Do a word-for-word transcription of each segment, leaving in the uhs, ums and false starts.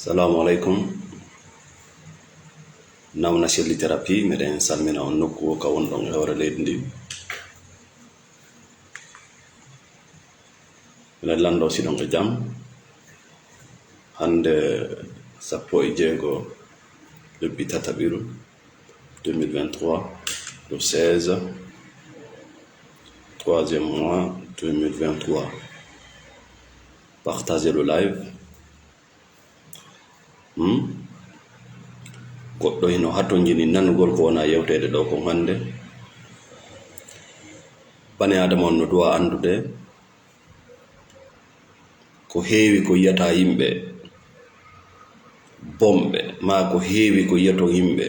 Salaamu aleykum. Nawna Selli Thérapie, meɗen salmina on nokku o ka wonɗon e hoore leydi ndi. Miɗen lanndo si ɗon e jam. Hannde sappo e jeego lebbi tataɓiru deux mille vingt-trois, le seize, troisième mois deux mille vingt-trois. Partagez le live. Hmm? Goɗɗo hino hatonjini nanugol ko wona yewteede ɗo kon hannde. Bani Aadama on no duwa anndude ko heewi ko yiyata yimɓe bonɓe, maa ko heewi ko yiyaton yimɓe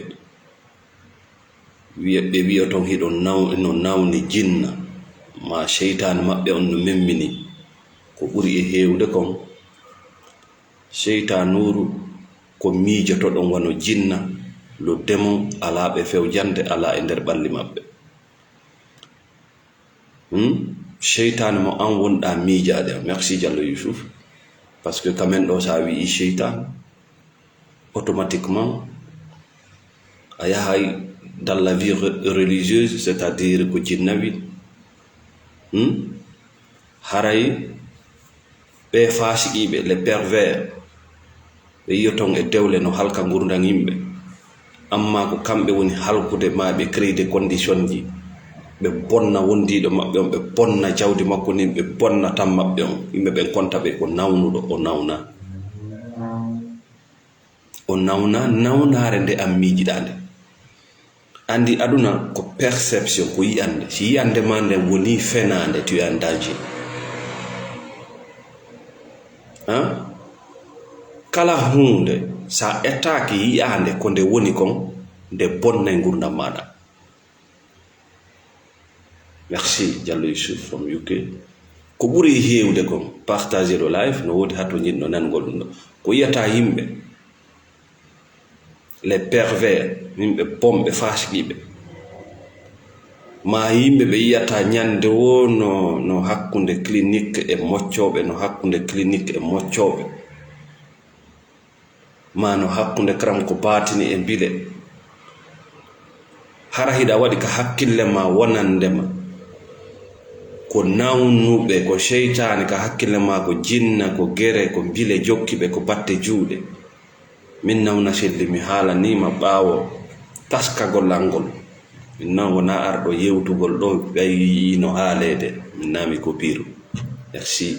wiya, ɓe wiya ton hiɗon naw-, no nawni jinna, maa seytaane maɓɓe on no memmini. Ko ɓuri e heewde kon, seytaanuuru ko miijotoɗon wano jinna, le démon alaa ɓe fewjande, alaa e nder ɓalli maɓɓe. Hmm? Seytaane mo an wonɗaa miijaade. Merci Diallo Youssouf. Parce que quand même ɗo sa wi'i seytaane, automatiquement a yahay dans la vie re-, religieuse, c'est-à-dire ko jinnawi. Hmm? Haray ɓe faasiqiiɓe, les pervers, ɓe yiyoton e dewle no halka ngurndan yimɓe. Amma ko kamɓe woni halkude, ma ɓe créer des conditions ji, ɓe bonna wondiiɗo maɓɓe on, ɓe bonna jawdi makko ndin, ɓe bonna tan maɓɓe on. Yimɓe ɓen konta ɓe ko nawnuɗo, o nawna. O nawna nawnaare nde an miijiɗaa nde. Andi aduna ko perception, ko yi'ande. Si yi'ande ma nden woni fenaande, tu es en danger. Hein? Kala huunde, sa etaaki yi'aande ko nde woni kon, nde bonnay ngurndan maaɗa. Merci, Diallo Youssouf from U K. Ko ɓuri heewde kon, partager ɗo live, no woodi hato jinɗo nangol ɗum ɗo. Ko yiyata yimɓe, les pervers, yimɓe bonɓe, faasiqiiɓe. Ma yimɓe ɓe yiyata ñande woo no, no hakkunde clinique e moccooɓe, no hakkunde clinique e moccooɓe. Ma no hakkunde karam ko baatini e bile. Hara hiɗa waɗi ka hakkille ma wonande ma ko nawnuɓe, ko seytaane ka hakkille ma, ko jinna, ko gere, ko bile jokki ɓe, ko batte juuɗe. Min nawna selli mi haalanii ma ɓaawo taskagol an ngol. Min nan wonaa arɗo yewtugol ɗo ɓay yiino haaleede. Min naa mi ko biiru. Merci.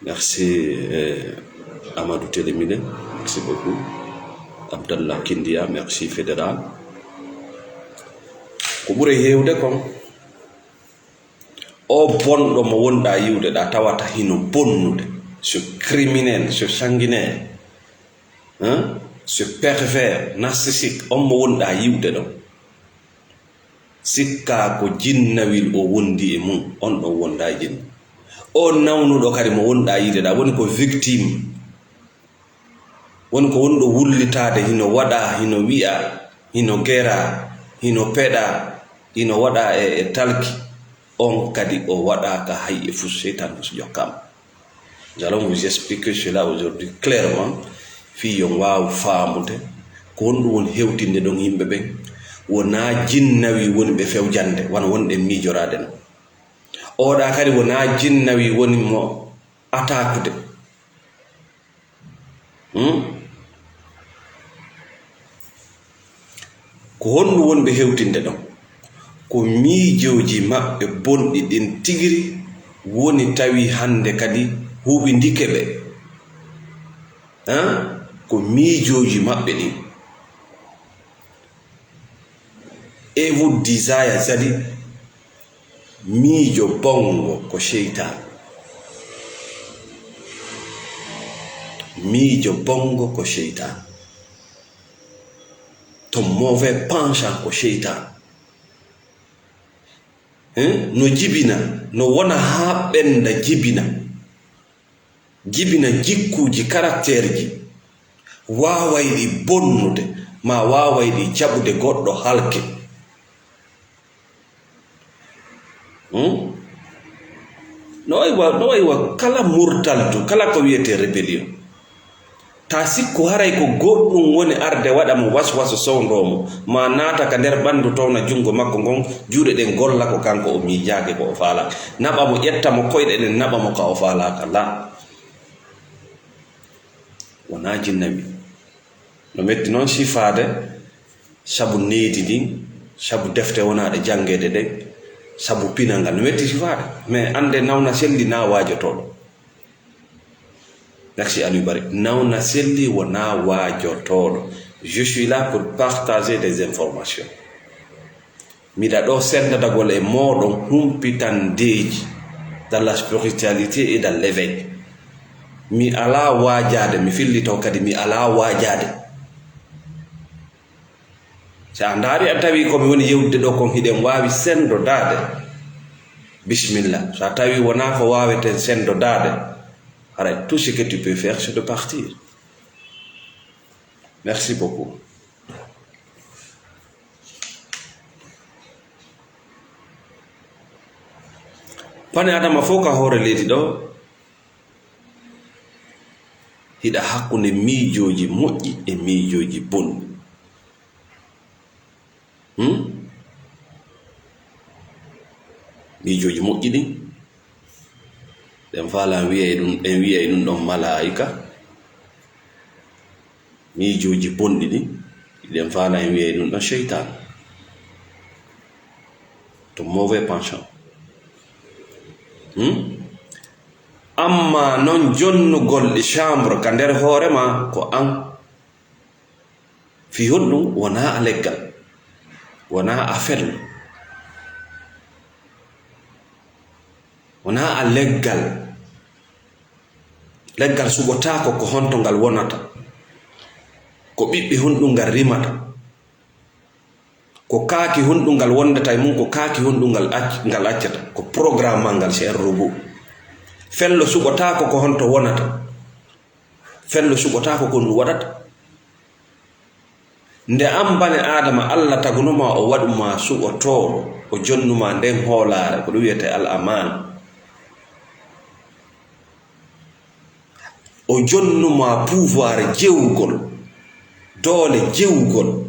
Merci, eh, Amadou Télémine, merci beaucoup. Abdallah Kindia, merci Fédéral. Ko ɓuri heewde kon, o bonɗo mo wonɗaa yiwde ɗa tawata hino bonnude, ce criminel, ce sanguinaire, hein? Ce pervers, narcissique, on mo wonɗaa yiwde ɗon. Sikkaa ko jinnawil o wondi e mum, on ɗon wondaa jinna. O nawnuɗo kadi mo wonɗaa yiide ɗa, woni ko victime. Woni ko wonɗo wullitaade, hino waɗa, hino wi'a, hino gera, hino peɗa, hino waɗa e, e talki. On kadi o waɗaaka hay e fus, seytaan fus jokkaama. Nous allons vous expliquer cela aujourd'hui clairement, fii yon waaw faamude ko honɗum woni hewtinde ɗon yimɓe ɓen. Wonaa jinnawi woni ɓe fewjande, wano wonɗen miijoraade non. Oɗa kadi wonaa jinnawi woni mo atakude. Hmm? Ko honɗum woni ɓe hewtinde ɗon? Ko miijooji maɓɓe bonɗi ɗin tigiri woni tawi hannde kadi huɓindike ɓe. Hein? Ko miijooji maɓɓe ɗin. Evil desire, c'est-à-dire miijo bonngo ko seytaan. Miijo bonngo ko seytaan. To mauvais penchant ko seytaan. Hein? No jibina, no wona haa ɓennda jibina. Jibina jikkuuji, caractère ji, waawayɗi bonnude, maa waawayɗi jaɓude goɗɗo halke. Hmm? No wayi wa, no wayi wa kala murtaldu, kala ko wiyetee rébellion. Ta sikku haray ko goɗɗum woni arde waɗa mo waswasu, sowndoo mo, maa naata ka nder ɓanndu, towna junngo makko ngon, juuɗe ɗen golla ko kanko o miijaaki, ko o faalaaki. Naɓa mo, ƴetta mo koyɗe ɗen, naɓa mo ka o faalaaka. Laa. Wonaa jinna wi. No metti noon sifaade, sabu needi ndin, sabu defte wonaaɗe janngeede ɗen, sabu pinal ngal. No metti sifaade. Mais annde nawna selli na waajotooɗo. Merci Aliou Barry. Nawna selli wonaa waajotooɗo. Je suis là pour partager des informations. Miɗa ɗo senndadagol e mooɗon humpitandeeji dans la spiritualité et dans l'éveil. Mi alaa waajaade, mi fillito kadi mi alaa waajaade. Si a ndaari a tawi ko mi woni yewtude ɗo kon hiɗen waawi senndodaade, bismillah. So a tawi wonaa ko waaweten senndodaade, haray tout ce que tu peux faire, c'est de partir. Merci beaucoup. Bani Adama fof ka hoore leydi ɗo, hiɗa hakkunde miijooji moƴƴi e miijooji bonɗi. Hmm? Miijooji moƴƴi ɗin, ɗen faala en wiyay ɗum, en wiyay ɗum ɗon malaa'ika. Miijooji bonɗi ɗin, ɗen faala en wiyay ɗum ɗon seytaan. To mauvais penchant. Hmm? Amma non jonnugol ɗi chambre ka nder hoore ma ko an. Fii honɗum? Wonaa a leggal, wonaa a fello, wonaa a leggal. Leggal suɓotaako ko honto ngal wonata, ko ɓiɓɓe honɗum ngal rimata, ko kaaki honɗum ngal wondata e mum, ko kaaki honɗum ngal ac-, ngal accata, ko programme maa ngal, c'est un robot. Fello suɓotaako ko honto wonata. Fello suɓotaako ko ɗum waɗata. Nde an bane Aadama, Alla taguno ma, o waɗu ma suɓotooɗo, o jonnu ma nden hoolaare, ko ɗum wiyetee al amaana. O jonnu ma pouvoir jewugol, doole jewugol,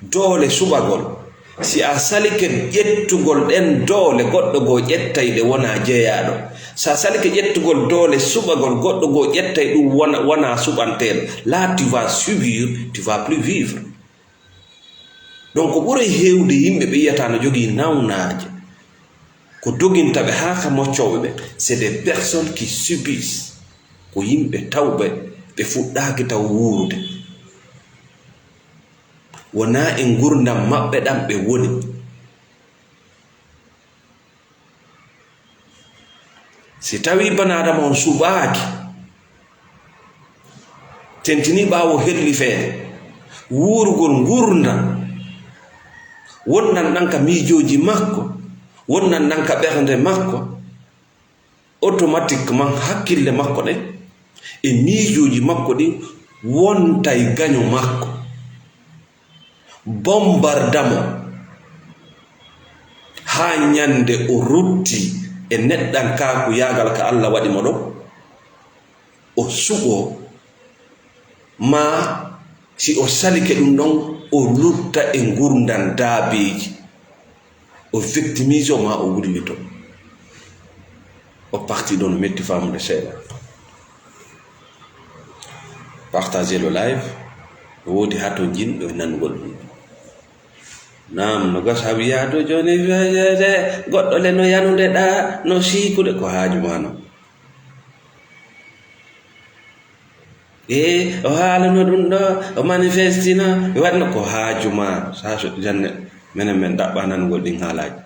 doole suɓagol. Si a salike ƴettugol ɗen doole, goɗɗo goo ƴettay ɗe, wonaa jeyaaɗo. Si a salike ƴettugol doole suɓagol, goɗɗo goo ƴettay ɗum, wona, wonaa suɓanteeɗo. Là, tu vas subir, tu vas plus vivre. Donc, ko ɓuri heewde yimɓe ɓe yiyata no jogii nawnaaje, ko doginta ɓe haa ka moccooɓe ɓe, c'est des personnes qui subissent. Ko yimɓe tawɓe ɓe fuɗɗaaki taw wuurude. Wonaa e ngurndan maɓɓe ɗan ɓe woni. Si tawii bani Aadama on suɓaaki, tentinii ɓaawo hellifeede, wuurugol ngurndan, wonnan ɗan ka miijooji makko, wonnan ɗan ka ɓernde makko, automatiquement hakkille makko ɗen e miijooji makko ɗin wontay gaño makko, bombarda mo, haa ñande o rutti e neɗɗankaaku yaagal ka Alla waɗi mo ɗon, o suɓoo, maa si o salike ɗum ɗon, o lutta e ngurndan daabeeji. O victimise o maa o wullito. O parti ɗon, o metti faamude seeɗa. Partagez le live. No woodi haa to jinɗo e nanugol ɗum. Naam, no gasa wiyaa to jooni, goɗɗo le no yanude ɗa, no siikude, ko haaju maa non. E o haalano ɗum ɗo, o manifestino, o waɗno ko haaju maa. Saa so jannde, menen men ɗaɓɓa nanugol ɗin haalaaji.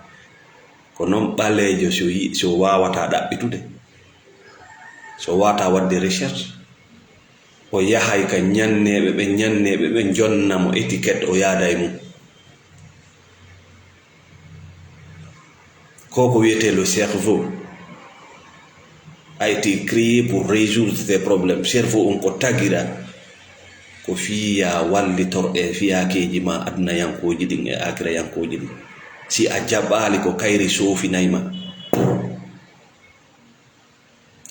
Ko non ɓaleejo, si o yi-, si o waawataa ɗaɓɓitude, si o waawataa waɗde recherche, o yahay ka ñanneeɓe ɓe, ñanneeɓe ɓe jonna mo étiquette, o yaada e mum. Ko ko wiyetee le cerveau a été créé pour résoudre tes problèmes. Cerveau on ko tagira ko fii yaa wallitor e fiyaakeeji maa adunayankooji ɗin e aakirayankooji ɗin. Si a jaɓaali, ko kayri soofinay ma.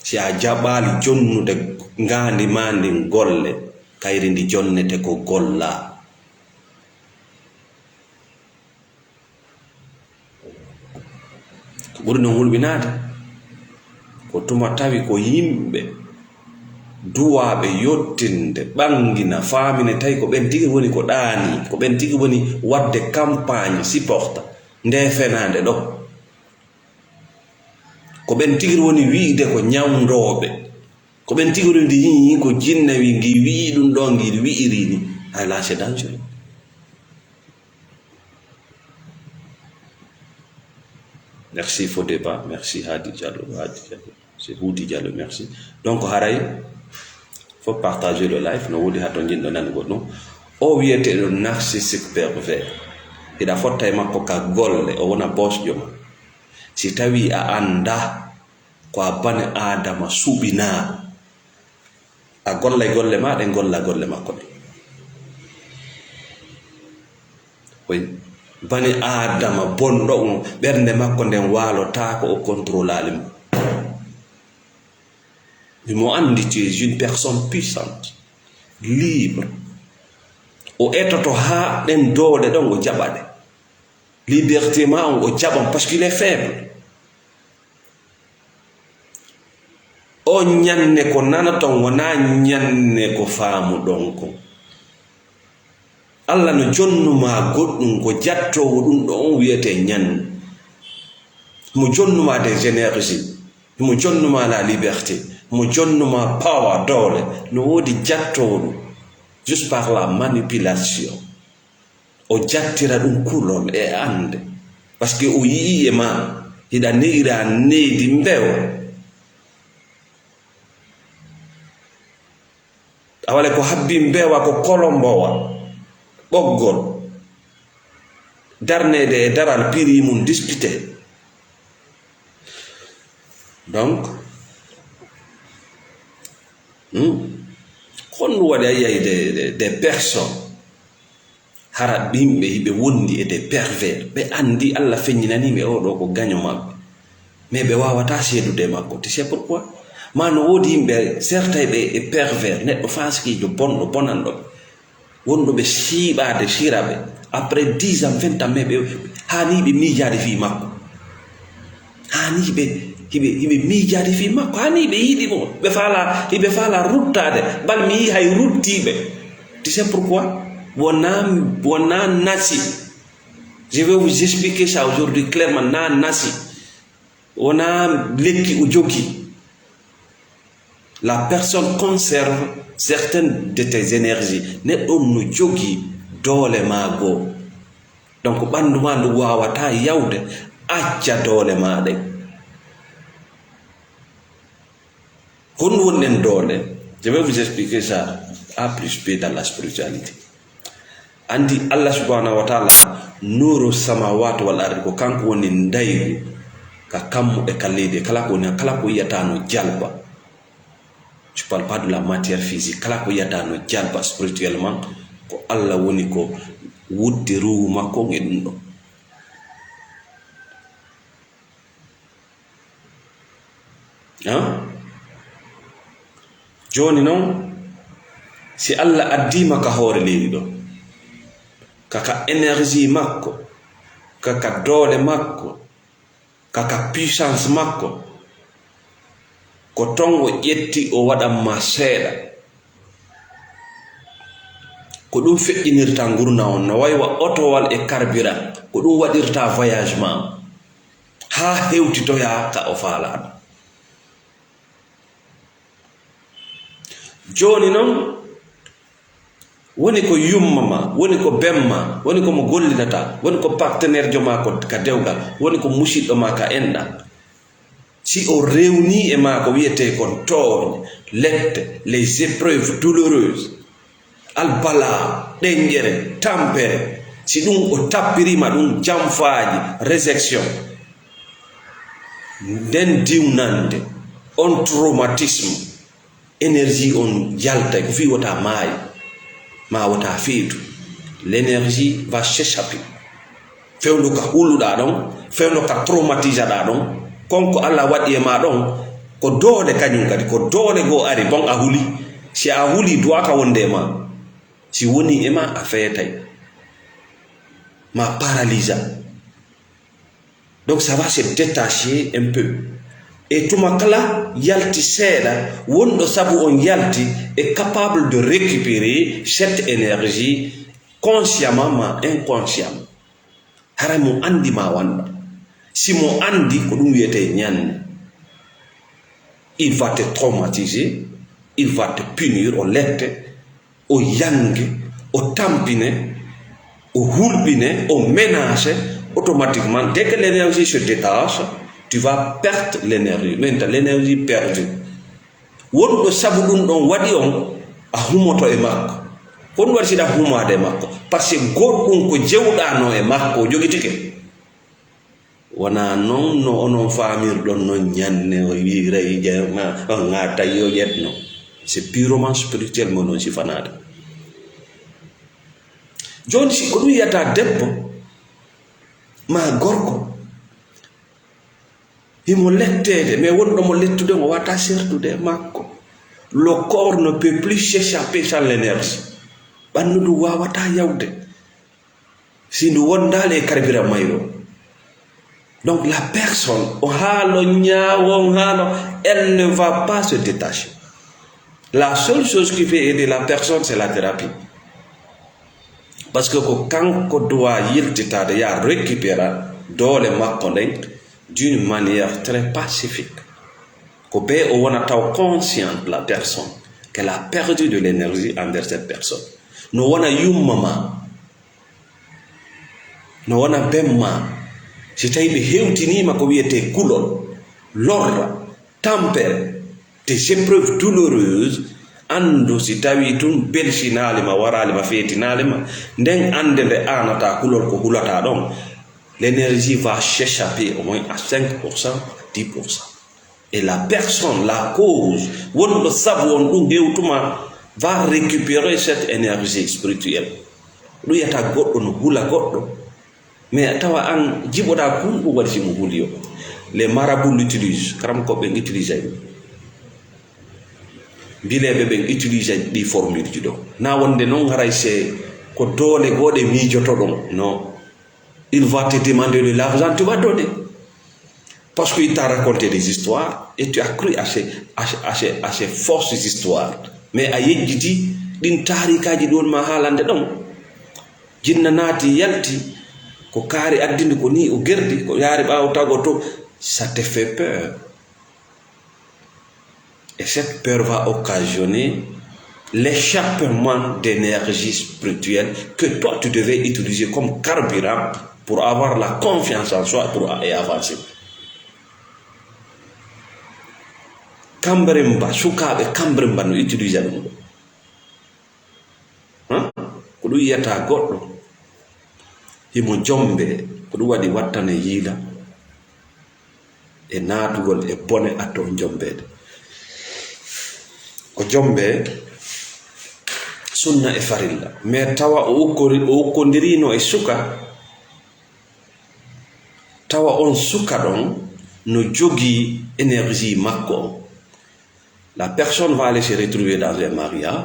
Si a jaɓaali jonnude ngaandi maa ndin golle, Kayri ndi jonnete ko golla. Ko ɓuri non hulɓinaade, ko tuma tawi ko yimɓe duwaaɓe yottinde, ɓangina, faamine, tawi ko ɓen tigi woni ko ɗaani, ko ɓen tigi woni waɗde campagne supporta nde fenaande ɗo. Ko ɓen tigi woni wiide ko ñawndooɓe. Ko ɓen tigi woni ndi yii ko jinne wi ngi wi'i ɗum ɗo ngi wi'iri ni. Ah, là, c'est dangereux. Merci Fodeba, merci Hadi Diallo, Hadi Diallo, c'est Hudi Diallo, merci. Donc, haray, faut partager le live, no woodi haa to njiɗɗo nanugol ɗum. O wiyeteeɗo narcissique pervers. Hiɗa fotta e makko ka golle, o wona boss jom. Si tawi a annda ko a bani Aadama suɓinaa, a gollay golle ma ɗen, golla golle makko ɗen. Koy bani Aadama bonɗo on, ɓernde makko nden waalotaako, o contrôlaali mo. Himo anndi tu es une personne puissante, libre. O etoto haa ɗen doole ɗon o jaɓa ɗe. Liberté ma on o jaɓan parce qu'il est faible. O ñanne ko nanaton wonaa ñanne ko faamuɗon kon. Alla no jonnumaa goɗɗum ko jattoowo ɗum ɗo on wiyetee ñanne. Mo jonnumaa des énergies, mo jonnumaa la liberté, mo jonnumaa power, doole, no woodi jattoowo ɗum juste par la manipulation. O jattira ɗum kulol e annde. Parce que o yi'i e ma, hiɗa ne'ira neydi mbewa. A wale ko habbi mbewa ko kolombowa, ɓoggol, darneede e daral piri mum discuté. Donc, hmm, honɗum waɗi a yiyay des, des, des personnes, hara yimɓe hiɓe wondi e des pervers, ɓe anndi Alla feññinanii ɓe oo ɗoo ko gaño maɓɓe, mais ɓe waawataa seedude e makko. Tu sais pourquoi? Ma no woodi yimɓe sertay ɓe e pervers, neɗɗo faasikiijo, bonɗo, bonanɗo, wonɗo ɓe siiɓaade, sira ɓe. Après dix ans, vingt ans, mais ɓe haanii ɓe miijaade fii makko. Haanii ɓe, hiɓe, hiɓe miijaade fii makko. Haanii ɓe yiɗi mo. Ɓe faala, hiɓe faala ruttaade. Bal mi yii hay ruttiiɓe. Tu sais pourquoi? Wonaa, wonaa nasi. Je vais vous expliquer ça aujourd'hui clairement. Naa nasi. Wonaa lekki o jogii. La personne conserve certaines de tes énergies. Neɗɗo on no jogii doole maa goo. Donc, ɓanndu maa ndu waawataa yawde acca doole maa ɗen. Honɗum woni ɗen doole? Je vais vous expliquer ça à plus près dans la spiritualité. Anndi Allah subhanahu wa ta'ala, nuru samawati wal ardi, ko kanko woni ndaygu ka kammu e ka leydi, kala ko woni, kala ko yi'ata no jalba. Je parle pas de la matière physique, kala ko yi'ata no jalba spirituellement, ko Allah woni ko wuddi ruuhu makko e ɗum ɗon. An? Jooni non, si Allah addii ma ka hoore leydi ɗo, ka, ka énergie makko, ka, ka doole makko, ka, ka puissance makko, ko ton o ƴetti o waɗan ma seeɗa. Ko ɗum feƴƴinirta ngurndan on, no way wa otowal e carburant, ko ɗum waɗirta voyage ma on, haa hewtitoya ka o faalaa ɗum. Jooni non, woni ko yumma ma, woni ko ben ma, woni ko mo gollidata, woni ko partenaire jo ma ko ka dewgal, woni ko musiɗɗo ma ka enɗan. Si o rewnii e maa ko wiyetee kon tooñe, lette, les épreuves douloureuses, albalaa, ɗenƴere, tampere, si ɗum o tappiriima ɗum, jamfaaji, réjection, nden diwnande, on traumatisme, énergie on yaltay, ko fii wota maayo, ma wota feetu. L'énergie va s'échapper. Fewndo ka huluɗaa ɗon, fewndo ka traumatisaɗaa ɗon, kon ko Allah waɗi e maa ɗon, ko doole kañum kadi, ko doole goo ari, bon a huli. Si a huli duwaka wonde e ma, si woni e ma a feetay, ma paralisa. Donc ça va se détacher un peu. E tuma kala yalti seeɗa, wonɗo sabu on yalti est capable de récupérer cette énergie consciemment ma inconsciemment. Hara mo andi ma wanda. Si mo andi ko ɗum wiyete ñanne. Il va te traumatiser, il va te punir, o lette, o yange, o tampine, o hulɓine, o menace. Automatiquement, dès que l'énergie se détache, tu vas perdre l'énergie. Maintenant, l'énergie perdue. Wonɗo sabu ɗum ɗon waɗi on, a humoto e makko. Ko ɗum waɗi siɗa humaade e makko. Parce que goɗɗum ko jewɗano e makko, o jogitike. Wona non no onon faamirɗon non ñanne o wiiray on ŋa tawi o ƴetno. C'est purement spirituel mo non sifanaade. Jooni si ko ɗum wiyata debbo ma gorko, himo letteede, mais wonɗo mo lettude o wata sertude e makko. Le corps ne peut plus s'échapper sans l'énergie. Ɓannudu wawata yawde. Si ndu wondaali e carburant mayro. Donc la personne, o haalo ñaawo, on haalo, elle ne va pas se détacher. La seule chose qui peut aider la personne, c'est la thérapie. Parce que ko kanko doit yiltitaade, ya récupéra doole makko ɗen d'une manière très pacifique. Ko be o wona taw conscient la personne qu'elle a perdu de l'énergie envers cette personne. No wona yumma ma, no wona bemma, si tawi ɓe hewtiniima ko wiyetee kulol, lorra, tampere, des épreuves douloureuses, anndu si tawi tun belsinaali ma, waraali ma, feetinaali ma, nden annde nde aanata kulol ko hulata ɗon, l'énergie va s'échapper au moins à cinq pour cent, dix pour cent. Et la personne, la cause, wonɗo sabu on ɗum hewtuma, va récupérer cette énergie spirituelle. Ɗum yata goɗɗo no hula goɗɗo, mais tawa an jiɓoɗa kun ɗum waɗi si mo huli o. Les marabouts l'utilisent, karam ko ɓen utilisay ɗum. Mbileɓe ɓen utilisay ɗi formule ji ɗo. Na wonde non haray se ko doole goɗe miijoto ɗon. Non. Il va te demander de l'argent, tu vas donner. Parce qu'il t'a raconté des histoires et tu as cru à ces, à, à ces, à ces fausses histoires. Mais a yejjiti ɗin taarikaaji ɗi won ma haalande ɗon. Jinna naati, yalti, ko kaari addindi, ko ni o gerdi, ko yaari ɓaawo tago to, ça te fait peur. Et cette peur va occasionner l'échappement d'énergie spirituelle que toi tu devais utiliser comme carburant pour avoir la confiance en soi pour, et avancer. Kambarimba, sukaaɓe Kambarimba no utiliser ɗum ɗo. Hein? Ko ɗum yiyata goɗɗo himo jombe, ko ɗum waɗi wattane yiila e naatugol e bone atto on jombeede. O jombe sunna e farilla, mais tawa o ukkori-, o ukkondirino e suka, tawa on suka ɗon no jogii énergie makko on. La personne va aller se retrouver dans un mariage.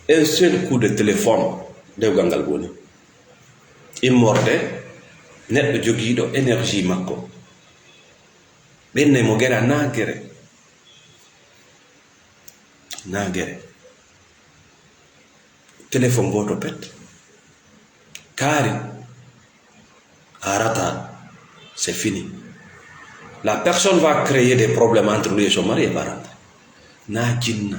Un seul coup de téléphone, dewgal ngal woni. Immorde neɗɗo jogiiɗo énergie makko. Ɓennay mo gere a na gere. Na gere. Téléphone gooto pet. Kaari. Arata, c'est fini. La personne va créer des problèmes entre lui et son mari et va rentrer. Na jinna.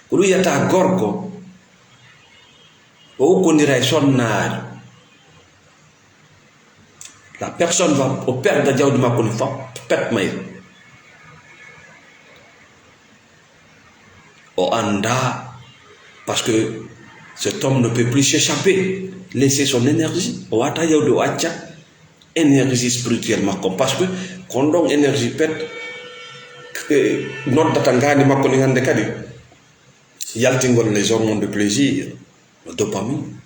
Ko ɗum yiyata gorko, o ukkondira e sonnaari. La personne va, o perda jawdi makko ni fop, pet mayre. O annda, parce que cet homme ne peut plus s'échapper, laisser son énergie. O wata yawde o acca énergie spirituelle makko, parce que kon ɗon énergie pet, eh, noddata ngandi makko ni hannde kadi yaltingol les hormones de plaisir, dopamine.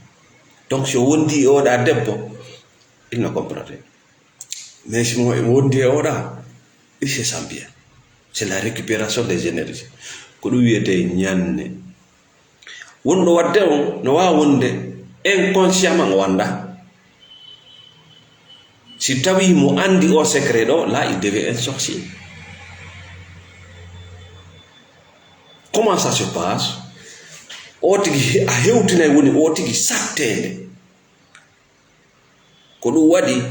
Donc si o wondi e oɗa debbo, il ne comprend rien. Mais si mo wondi e oɗa, il se sent bien. C'est la récupération des énergies. Ko ɗum wiyetee ñanne. Wonɗo waɗde on no waawa wonde inconsciemment o anndaa. Si tawii mo anndi o secret ɗo, là, il devient un sorcier. Comment ça se passe? O tigi he-, a hewtinay woni o tigi satteende. Ko ɗum waɗi,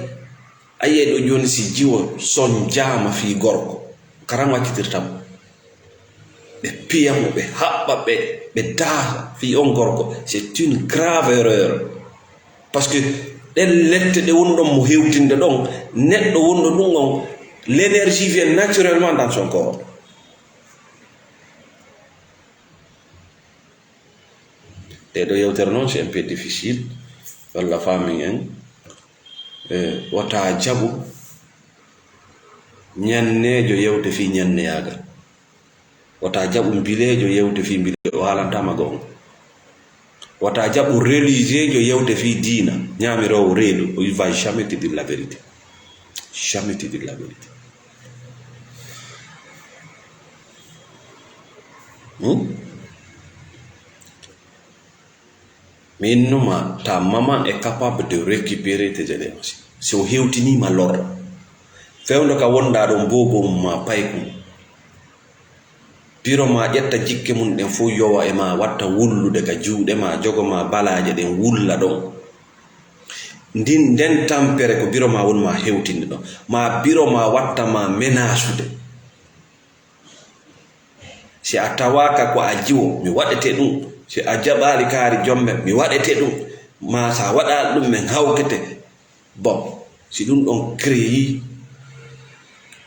a yi'ay ɗo jooni si jiwo sonjaama fii gorko, karam accitirta mo. Ɓe piya mo, ɓe haɓɓa, ɓe, ɓe daasa fii on gorko. C'est une grave erreur. Parce que ɗen lette ɗe wonɗon mo hewtinde ɗon, neɗɗo wonɗo ɗum on, l'énergie vient naturellement dans son corps. Ɗee ɗoo yewtere noon, c'est un peu difficile. Walla faamin en. Eh, wota jaɓu ñanneejo yewte fii ñanneyaagal. Wota jaɓu mbileejo yewte fii mbile, o haalantaa ma goonga. Wata jaɓu religieujo yewte fii diina, ñaamiroowo reedu, il va jamais te dire la vérité. Jamais te dire la vérité. Hmm? Mais non, ma, ta maman est capable de récupérer tes énergies. Si o hewtiniima lor. Fewndo ka wonɗaa ɗon, bobo mum ma paykum. Biro ma ƴetta jikke mum ɗen fof yowa e ma, watta wullude ka juuɗe ma, jogo ma balaaje ɗen wulla ɗon. Ndin, nden tampere ko biro ma woni ma hewtinde ɗon. Ma biro ma watta ma menasude. Si a tawaaka ko a jiwo, mi waɗete ɗum. Si a jaɓaali kaari jomme, mi waɗete ɗum. Ma sa waɗaali ɗum, min hawkete. Bon, si ɗum ɗon créer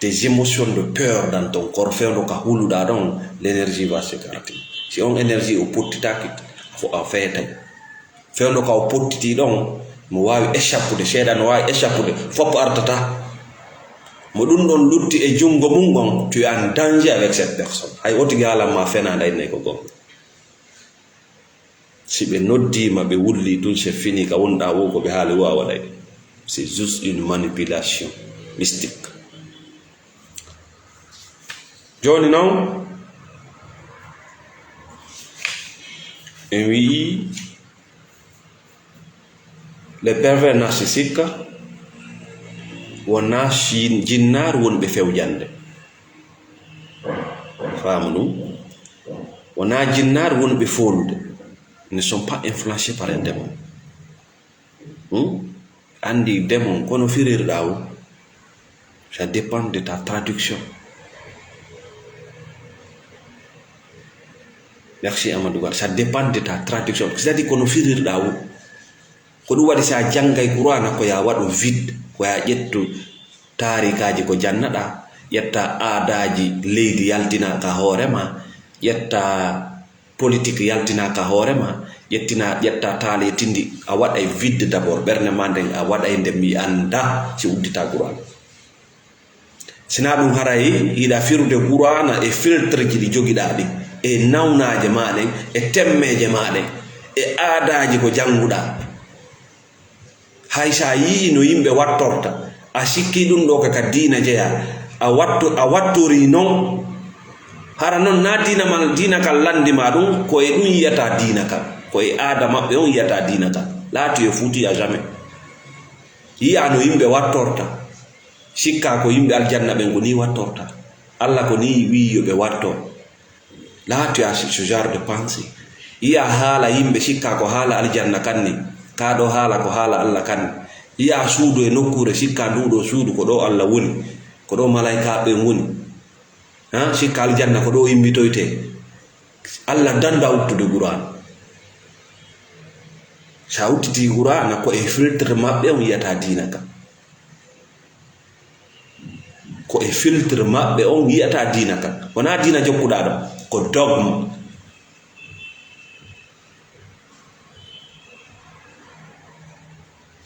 des émotions de peur dans ton corps, fewndo ka huluɗaa ɗon, l'énergie va s'écarter. Si on énergie o pottitaaki, a fo-, a feetay. Fewndo ka o pottiti ɗon, mo waawi échappude, seeɗa no waawi échappude, fof artata. Mo ɗum ɗon lutti e junngo mum on, tu es en danger avec cette personne. Hay o tigi haalan ma fenaande, innay ko goonga. Si ɓe noddiima, ɓe wulli tun, c'est fini, ka wonɗaa woo, ko ɓe haali woo a waɗay. C'est juste une manipulation mystique. Jooni non, en wi'i les pervers narcissiques wonaa shin-, jinnaaru wonɓe fewjande. Faamu ɗum? Wonaa jinnaaru wonɓe foolude. Ne sont pas influencés par un démon. Hmm? Anndi démon, kono firirɗaa o, ça dépend de ta traduction. Merci, Amadou Ba. Ça dépend de ta traduction. C'est-à-dire, kono firirɗaa o. Ko ɗum waɗi, si a janngay Qur'aana, ko ya waɗu vide, ko ya ƴettu taarikaaji ko jannaɗaa, ƴetta aadaaji leydi yaltina ka hoore ma, ƴetta politik yaltina ka hoore ma, ƴettina, ƴetta taale tindi, a waɗay vide d'abord, ɓernde ma nden a waɗay nde mi annda si uddita Qur'aana. Sinaa ɗum haray hiɗa firude Qur'aana e filtre ji ɗi jogiɗaa ɗin, e nawnaaje maa ɗen, e temmeeje maa ɗen, e aadaaji ko jannguɗaa. Hay sa yi'i no yimɓe wattorta, a sikki ɗum ɗo ka, ka diina jeyaa, a wattu-, a wattori non. Hara non na diina man, diina kan lanndi ma ɗum, ko e ɗum yi'ata diina kan, ko e aada maɓɓe on yi'ata diina kan. Là tu es foutu à jamais. Yi'a no yimɓe wattorta. Sikka ko yimɓe aljanna ɓen ko ni wattorta. Alla ko ni wi'i yo ɓe watto. Là tu as ce genre de pensée. Yi'a haala yimɓe sikka ko haala aljanna kan ni. Ka ɗo haala ko haala Alla kan ni. Yi'a suudu e nokkuure sikka ndu ɗo suudu ko ɗo Alla woni. Ko ɗo malaykaaɓe ɓen woni. Ha? Sikka aljanna ko ɗo immitoyte. Alla danda uttude Qur'aana. Sa uttiti Qur'aana ko e filtre maɓɓe on yi'ata diina kan. Ko e filtre maɓɓe on yi'ata diina kan. Wonaa diina jokkuɗaa ɗo, ko dogme.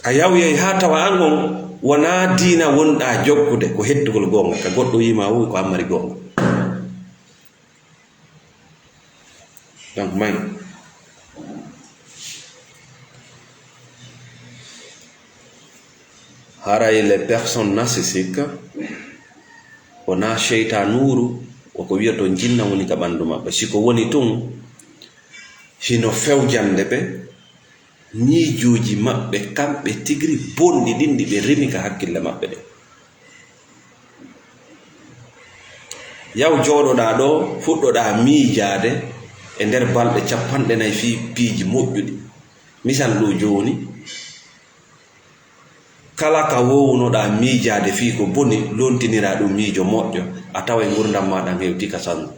A yawyay haa tawa an on wonaa diina wonɗaa jokkude, ko hettugol goonga. Ka goɗɗo wi'i ma, "Wuy, ko an mari goonga." Donc, may. Haray les personnes narcissiques, wonaa seytaanuuru, Ko ko wiyoto jinna woni ka ɓanndu maɓɓe. Si ko woni tun, hino fewjande ɓe miijooji maɓɓe kamɓe tigiri bonɗi ɗin ɗi ɓe remi ka hakkille maɓɓe ɗin. Yaw jooɗoɗaa ɗoo, fuɗɗoɗaa miijaade e nder balɗe capanɗe nayi fii piiji moƴƴuɗi. Misal ɗoo jooni, kala ka woowunoɗaa miijaade fii ko boni, lontiniraa ɗum miijo moƴƴo, a taway ngurndan maa ɗan hewti ka sango.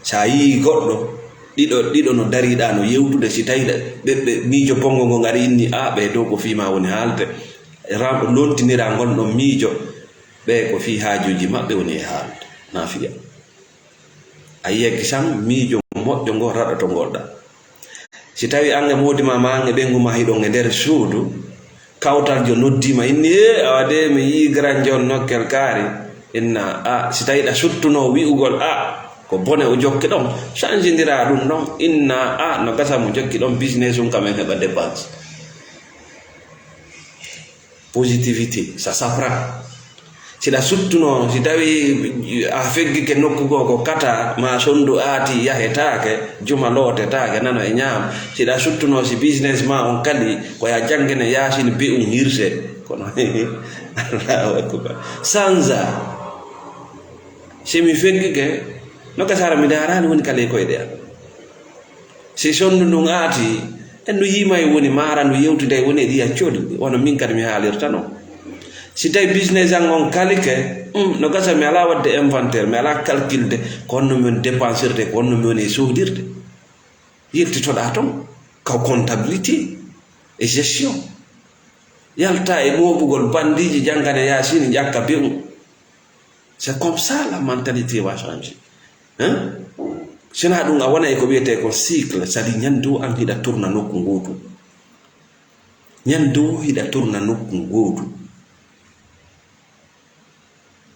Si a yii goɗɗo, ɗiɗo, ɗiɗo no dariɗaa no yewtude, si tawii ɓe, ɓe miijo bonngo ngon ari inni, "A, ɓee dow ko fii maa woni haalde." Ram-, lontiniraa ngon ɗon miijo, ɓee ko fii haajuuji maɓɓe woni e haalde. Na fiya. A yiyay kisan miijo moƴƴo ngo raɗoto ngol ɗaa. Si tawii an e moodi maa, maa an e ɓeyngu maa hiɗon e nder suudu, kawtal jo noddiima, inni, "Ee, awa de, mi yii Grand John nokkel kaari." Inna, a, si tawii ɗa suttunoo wi'ugol, "A, ko bone o jokki ɗon," sanjindiraa ɗum ɗon. Inna, a, no gasa mo jokki ɗon business um, ka men heɓa dépense. Positivité, ça s'apprend. Si ɗa suttunoo, si tawii a feggike nokku goo ko kata, maa sondu aati yahetaake, juma lootetaake, nano e ñaama. Si ɗa suttunoo, si business maa on kali, ko ya janngene Yaasin be un hirse. Kono, Allahu akbar. Sanza. Si mi feggike, no ka sara mi daaraani woni kala e koyɗe am. Si sondu ndun aati, en no yiima e woni maara, no yewtida e woni e ɗiya coli, wano min kadi mi haalirta non. Si tawi business an on kalike, mm, no gasa mi alaa waɗde inventaire, mi alaa calculde, ko honno mi woni dépensirde, ko honno mi woni e sohdirde. Yiltitoɗaa ton, ka comptabilité et gestion. Yalta e mooɓugol bandiiji, janngane Yaasini, ƴakka be'u. C'est comme ça la mentalité va changer. Hein? Sinaa ɗum, a wona e ko wiyetee ko cycle, c'est-à-dire ñannde wo an hiɗa tourna nokku ngootu. Ñannde wo hiɗa tourna nokku ngootu.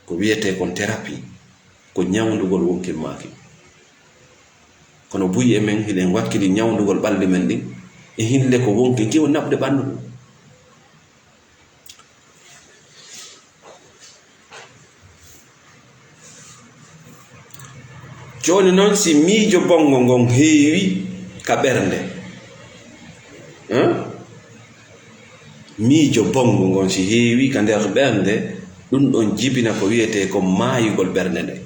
Ko wiyetee kon thérapie, ko ñawndugol wonkin maakin. Kono buy e men, hiɗen wakkili ñawndugol ɓalli men ɗin, e hinde ko wonkin, ki woni naɓude ɓanndu ɗum. Jooni non, si miijo bonngo ngon heewi ka ɓernde, hein? Miijo bonngo ngon si heewi ka nder ɓernde, ɗum ɗon jibina ko wiyetee ko maayugol ɓernde nden.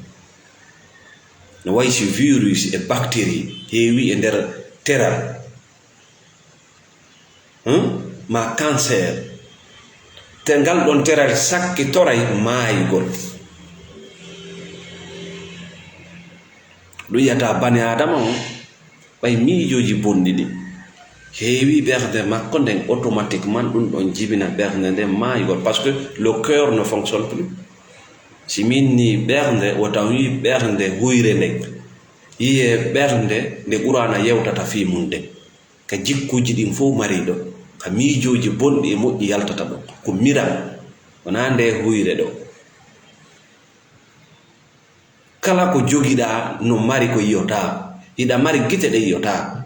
No wayi si virus e bactérie heewi e nder teral, hmm? Maa cancer. Te ngal ɗon teral sakkitoray maayugol. Ɗum yiyata bani Aadama on, ɓay miijooji bonɗi ɗin heewi ɓernde makko nden, automatiquement ɗum ɗon jibina ɓernde nden maayugol, parce que le cœur ne fonctionne plus. Si min ni ɓernde, wota on yi ɓernde huyre nden, yiye ɓernde nde Qur'aana yewtata fii mum nden. Ka jikkuuji ɗin fow mariiɗo, ka miijooji bonɗi e moƴƴi yaltata ɗon. Ko miral, wonaa nde huyre ɗoo. Kala ko jogiɗaa no mari ko yiyotaako. Hiɗa mari gite ɗe yiyotaako.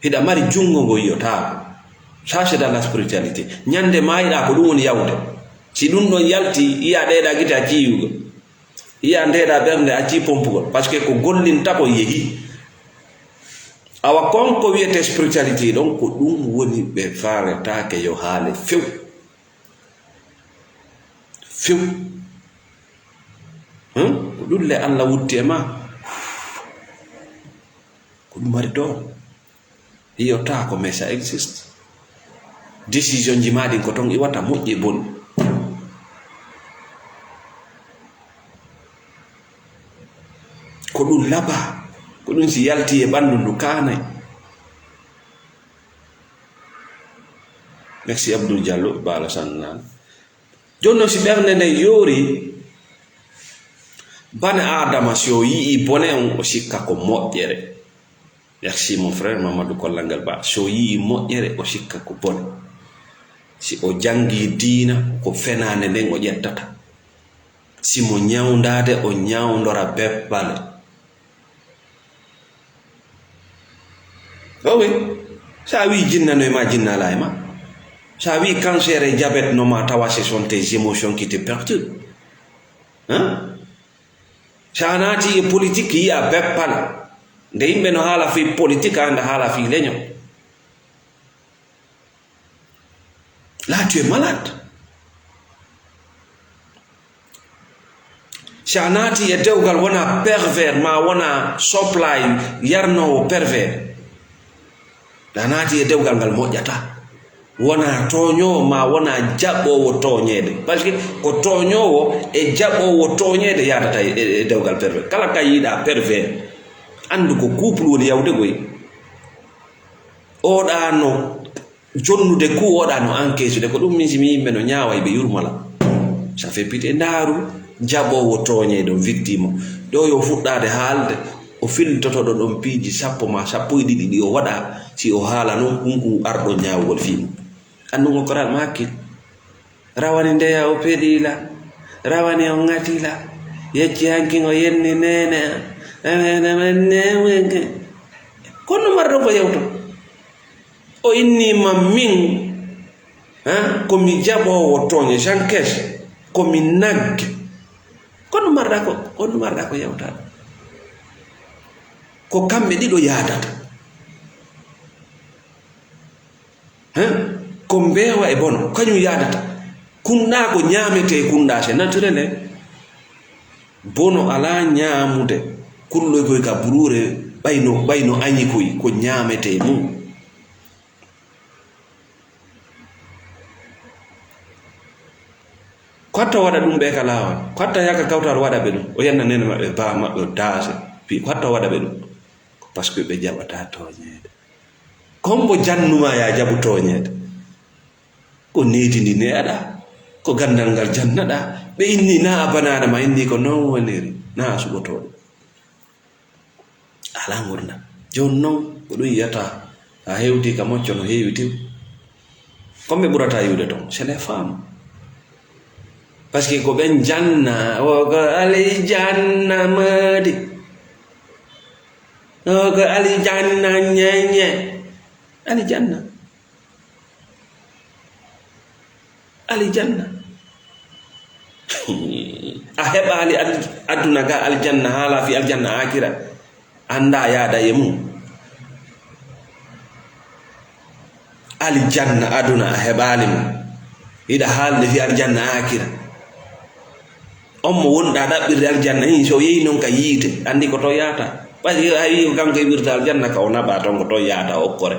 Hiɗa mari junngo ngo yiyotaako. Ça, c'est dans la spiritualité. Ñande maayiɗaa ko ɗum woni yawde. Si ɗum ɗon yalti, yiya ɗeeɗa gite a ciiyugo. Yiya ndeeɗa ɓernde a cii pompugol. Parce que ko gollinta ko yehi. Awa kon ko wiyetee spiritualité ɗon, ko ɗum woni ɓe faaletaake yo haale few. Few. Hmm? Ko ɗum le Allah wutti e ma. Ko ɗum mari doole. Yiyotaako, mais ça existe. Décision ji maa ɗin ko ton iwata, moƴƴi e bonɗi. Ko ɗum labaa. Ko ɗum si yalti e ɓanndu ndu kaanay. Merci Abdou Diallo, Baala Sannaan. Jooni non, si ɓernde nden yoori, bani Aadama, si o yi'ii bone on, o sikka ko moƴƴere. Merci, mon frère Mamadou Kollangel Ba. Si o yi'ii moƴƴere, o sikka ko bone. Si o janngii diina, ko fenaande nden o ƴettata. Si mo ñawndaade, o ñawndora beppale. O wi, so a wii jinna no e ma, jinna alaa e ma. So a wii cancer e diabète no ma tawa, ce sont tes émotions qui te perturbent. Hein? So a naati e politique, yiya beppal. Nde yimɓe no haala fii politique, a annda haala fii leñol. Là, tu es malade. Si a naati e dewgal, wona pervers, ma wona soplay yarnoowo pervers. A naati e dewgal ngal moƴƴata. Wona tooñoowo, ma wona jaɓoowo tooñeede. Parce que ko tooñoowo e jaɓoowo tooñeede yaadata e, e, e dewgal pervers. Kala ka yiiɗa pervers, anndu ko couple woni yawde koy. Oɗa no jonnude ku, oɗa no encaissude. Ko ɗum min, si mi yimɓe no ñaaway, ɓe yurmala. Ça fait pitié. Ndaaru jaɓoowo tooñeede, on victime. Ɗo yo fuɗɗaade haalde, o filtotoɗo ɗon piiji sappo ma sappo e ɗiɗi ɗi o waɗa, si o haala noon, ɗum ɗum arɗo ñaawgol fii mum. Anndu ngo koral ma hakkil. Rawani ndeya o peɗila, rawani o ŋatila, yecci hanki ngo yenni neene am. Neene am, neene am. Kono marɗo ko yewto. O inni ma min, ha, ko mi jaɓoowo tooñe, j'encaisse, ko mi nagge. Kono marɗa ko, kono marɗa ko yewtaade. Ko kamɓe ɗiɗo yaadata. Hein? Ko mbeewa e bono, kañum yaadata. Kunɗa ko ñaametee, kunɗa, c'est naturel, hein? Bono alaa ñaamude, kulloy koy ka buruure, ɓayno, ɓayno añi koy, ko ñaametee mum. Ko hatta o waɗa ɗum ɓe ka laawol, ko hatta yaka kawtal waɗa ɓe ɗum, o yenna nene maɓɓe, baa maɓɓe, o daase, fii ko hatta o waɗa ɓe ɗum. Ko parce que ɓe jaɓataa tooñeede. Ko hombo jannuma ya jaɓu tooñeede? Ko needi ndi neeɗa, ko ganndal ngal jannaɗa. Ɓe inni na a banaɗa ma, inni ko noon woniri, na a suɓotooɗo. Alaa ngurndan. Jooni noon, ko ɗum yiyata, a hewti ka mocco no heewi tew. Ko ɓe ɓurata yiwde toon, c'est les femmes. Parce que ko ɓen janna, o ko alijanna maadi. O ko alijanna ñeñe. Alijanna. Alijanna. A heɓaali al-, aduna ga aljanna, haala fi aljanna akira. Annda yaada e mum. Aljanna aduna a heɓaali mo. Hiɗa haalde fi aljanna akira. On mo wonɗa ɗaɓɓirde aljanna, hii, so yehi noon ka yiite, anndi ko to yaata. Ɓay a wii ko kanko heɓirta aljanna ka, o naɓa toon ko to yaata okkore.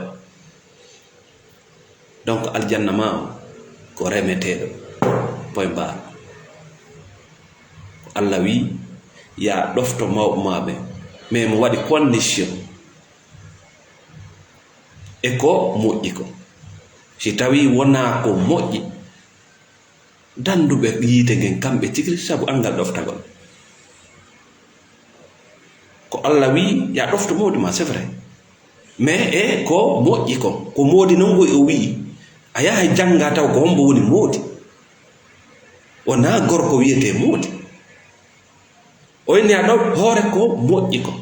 Donc, aljanna ma o, ko remeteeɗo. Point barre. Ko Allah wii, ya ɗofto mawɓe ma ɓe. Mais mo waɗi condition e ko moƴƴi ko. Si tawi wonaa ko moƴƴi, dannduɓe yiite ngen kamɓe tigi, sabu anngal ɗoftagol. Ko Allah wii, ya ɗofto mawɗi ma, c'est vrai. Mais e ko moƴƴi ko, ko moodi non koy o wii, a yahay jannga taw ko hombo woni moodi. Wonaa gorko wiyetee moodi. O inni a ɗo hoore ko moƴƴi ko.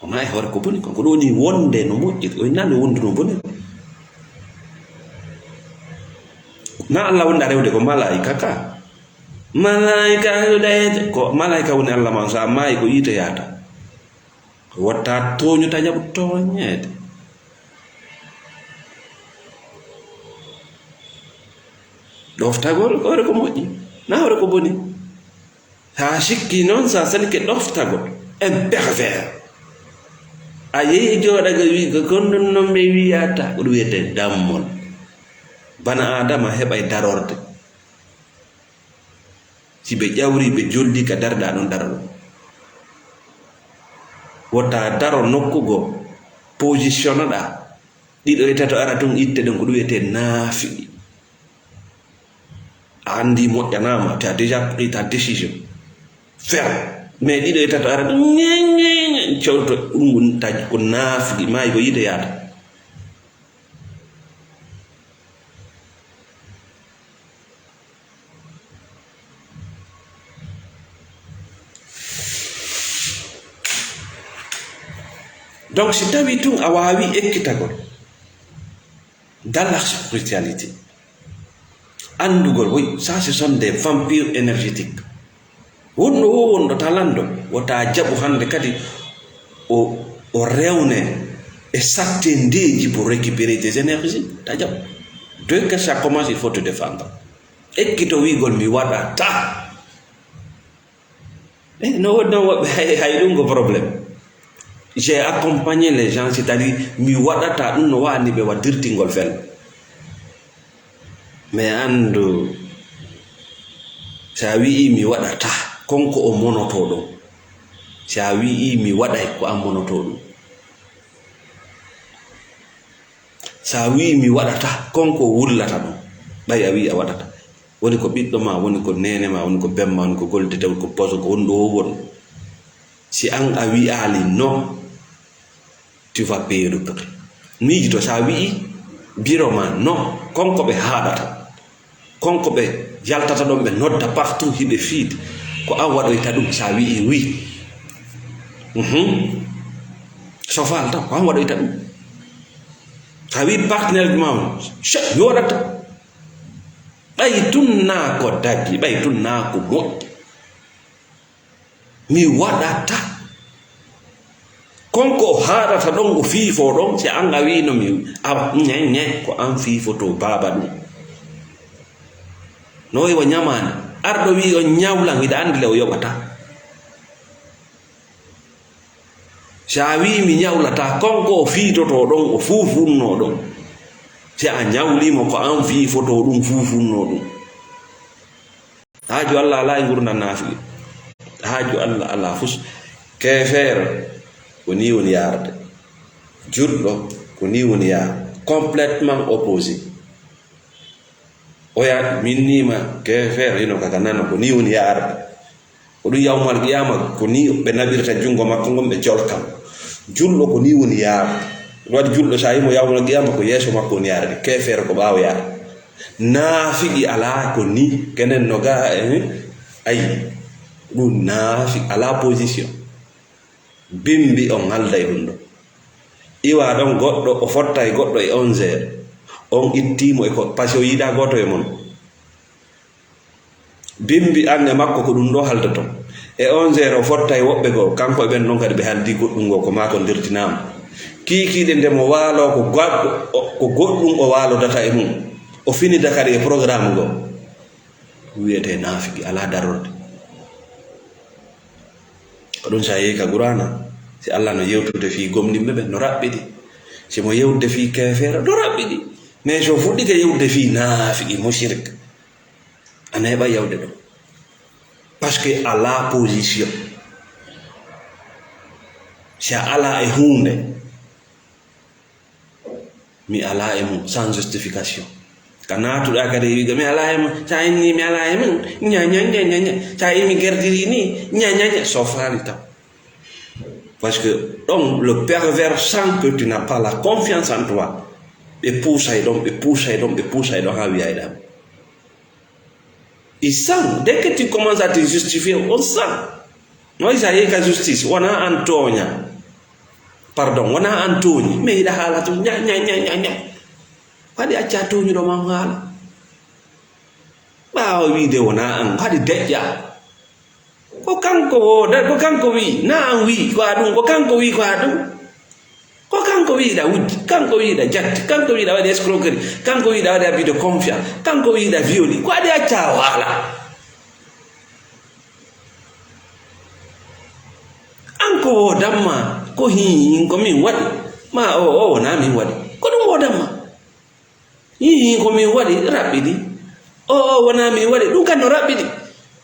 Wonaa e hoore ko boni ko. Ko ɗum woni wonde no moƴƴi ko. O innaa nde wondu no boni ko. Na Allah wonda rewde ko malaa'ika ka. Malaa'ika rewde ko malaa'ika woni Allah ma, so a maayi ko yiite yaata. Wota tooñu ta jaɓu tooñeede. Ɗoftagol ko hoore ko moƴƴi, na hoore ko boni. Haa sikki noon, sa salike ɗoftagol, un pervers. A yehi jooɗago wi ko kon ɗum noon ɓe wiyata, ko ɗum wiyetee dammol. Bana Aadama heɓay darorde. Si ɓe ƴawri, ɓe jolli ka darɗa ɗon daro ɗon. Wota daro nokku go, positionnoɗa. Ɗiɗo e tato ara tun itte ɗon, ko ɗum wiyetee naafiqi. A anndi moƴƴanaama, tu as déjà pris ta décision. Ferme. Mais ɗiɗo e tato ara tun, ñe, ñe, ñe, cewto ɗum woni taji ko naafiqi, maayi ko yiite yaata. Donc, si tawi tun a waawi ekkitagol, Dans la spiritualité, anndugol, oui, ça, ce sont des vampires énergétiques. Wonɗo o, wonɗo ta lanndo, wota jaɓu hannde kadi o, o rewne e sattendeeji pour récupérer des énergies. Ta jaɓu. Dès que ça commence, il faut te défendre. Ekkito wi'gol mi waɗata. Eh, no woodi noon woɓɓe, hay, hay ɗum ko problème. J'ai accompagné les gens, c'est-à-dire mi waɗata ɗum no waawani ɓe waɗirtingol fel. Mais anndu, so a wi'i mi waɗata, kon ko o monotoo ɗum. So a wi'i mi waɗay, ko an monotoo ɗum. So a wi'i mi waɗata, kon ko wullata ɗum. Ɓay a wi'i a waɗata. Woni ko ɓiɗɗo ma, woni ko neene ma, woni ko bem ma, woni ko gollidete, woni ko poso, ko honɗo o woni. Si an a wi'aali non, tu vas payer le prix. Miijido, so a wi'i biro ma non, kon ko ɓe haaɗata. Kon ko ɓe yaltata ɗon, ɓe nodda partout, hiɓe fiide. Ko an waɗoyta ɗum, so a wi'i oui. Mhm. So faalta, ko an waɗoyta ɗum. So a wi'i partenaire ma on, chef, mi waɗata. Ɓay tun naa ko dagi, ɓay tun naa ko moƴƴi. Mi waɗata. Kon ko o haaɗata ɗon, o fiifoo ɗon, si an a wi'ino mi, awa, ñe, ñe, ko an fiifotoo baaba ɗum. No o ñamaani. Arɗo wi'i on ñawlan, hiɗa anndi le o yoɓata. Si a wi'i mi ñawlataa, kon ko o fiitotoo ɗon, o fuufunnoo ɗon. Si a ñawlii mo, ko an fiifotoo ɗum, fuufunnoo ɗum. Haaju Allah alaa e ngurndan naafiqi. Haaju Allah alaa fus. Keefeero, ko nii woni yaarde. Julɗo, ko nii woni yaarde. Complètement opposé. Oya, min nii ma keefeero, hino kaka nano, ko nii woni yaarde. Ko ɗum yawmal qiyaama, ko nii ɓe naɓirta junngo makko ngon, ɓe jolka mo. Julɗo, ko nii woni yaarde. Ɗum waɗi julɗo, so a yii mo yawmal qiyaama, ko yeeso makko woni yaarde. Keefeero, ko ɓaawo yaarde. Naafiqi alaa ko nii, kenen no gaa, eh, ayi, ɗum naafiqi alaa position. Bimbi on halday ɗum ɗo. Iwa ɗon goɗɗo, o fottay goɗɗo e onze heures. On ittii mo e ko, parce que o yiɗaa gooto e mon. Bimbi an e makko ko ɗum ɗo haldoto. E onze heures o fottay woɓɓe goo, kanko e ɓen ɗon kadi ɓe haldi goɗɗum goo, ko maa ko ndirtinaama. Kiikiiɗe nde mo waaloo ko ga-, ko, ko goɗɗum o waalodata e mum. O finida kadi e programme goo. Wiyetee naafiki, alaa darorde. Ko ɗum, so a yehi ka Quraana, si Allah no yewtude fii gomɗinɓe ɓen, no raɓɓiɗi. Si mo yewtude fii keefeero, no raɓɓiɗi. Mais so fuɗɗike yewtude fii naafiki, mushrik, a neeɓa yawde ɗon. Parce que alaa position. Si a alaa e huunde, mi alaa e mum, sans justification. Ka naatuɗaa kadi e wi'ugo, mi alaa e mum, so a inni mi alaa e mum, ña, ña, ña, ña, ña. So a inni mi gerdiri ni, ña, ña, ña. So faali taw. Parce que ɗon, le pervers sent que tu n'as pas la confiance en toi. Ɓe puusay ɗon, ɓe puusay ɗon, ɓe puusay ɗon, haa wi'ay ɗam. Il sent, dès que tu commences à te justifier, on sent. No isa yehi ka justice, wona an tooña. Pardon, wona an tooñi, mais hiɗa haala tun, ña, ña, ña, ña, ña. Waɗi acca tooñuɗo ma haala. Ɓaawo wiide wona an, haɗi deƴƴa. Ko kanko wooda, ko kanko wi'i, na an wi'i, ko a ɗum, ko kanko wi'i, ko a ɗum. Ko kanko wi'iɗa wujji, kanko wi'iɗa jatti, kanko wi'iɗa waɗi escroquerie, kanko wi'iɗa waɗi abus de confiance, kanko wi'iɗa violi, ko aɗi acca waala. An ko woodamma, ko hin, ko min waɗi, ma o, o wona min waɗi, ko ɗum woodamma. Hihi, ko min waɗi, raɓɓiɗi. O, o, wona min waɗi, ɗum kan no raɓɓiɗi.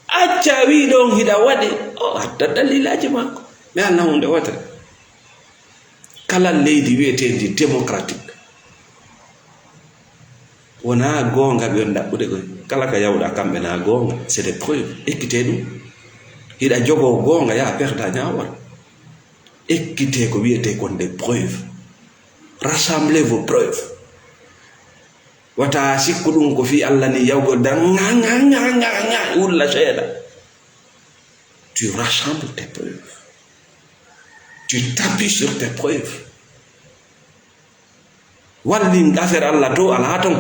Acca wi'i ɗon hiɗa waɗi, o adda dalilaaji makko. Mi alna hunde wotere. Kala leydi wi'eteendi démocratique, wona goonga ɓe on ɗaɓɓude koy. Kala ka yawɗa kamɓe na goonga, c'est des preuves. Ekkitee ɗum. Hiɗa jogoo goonga, yaa perda ñaawal. Ekkitee ko wi'etee kon des preuves. Rassemblez vos preuves. Wata sikku ɗum ko fii Allah ni yawgol dan, ŋa, ŋa, ŋa, ŋa, ŋa, wulla seeɗa. Tu rassembles tes preuves. Tu t'appuies sur tes preuves. Wallin affaire Allah to alaa ton.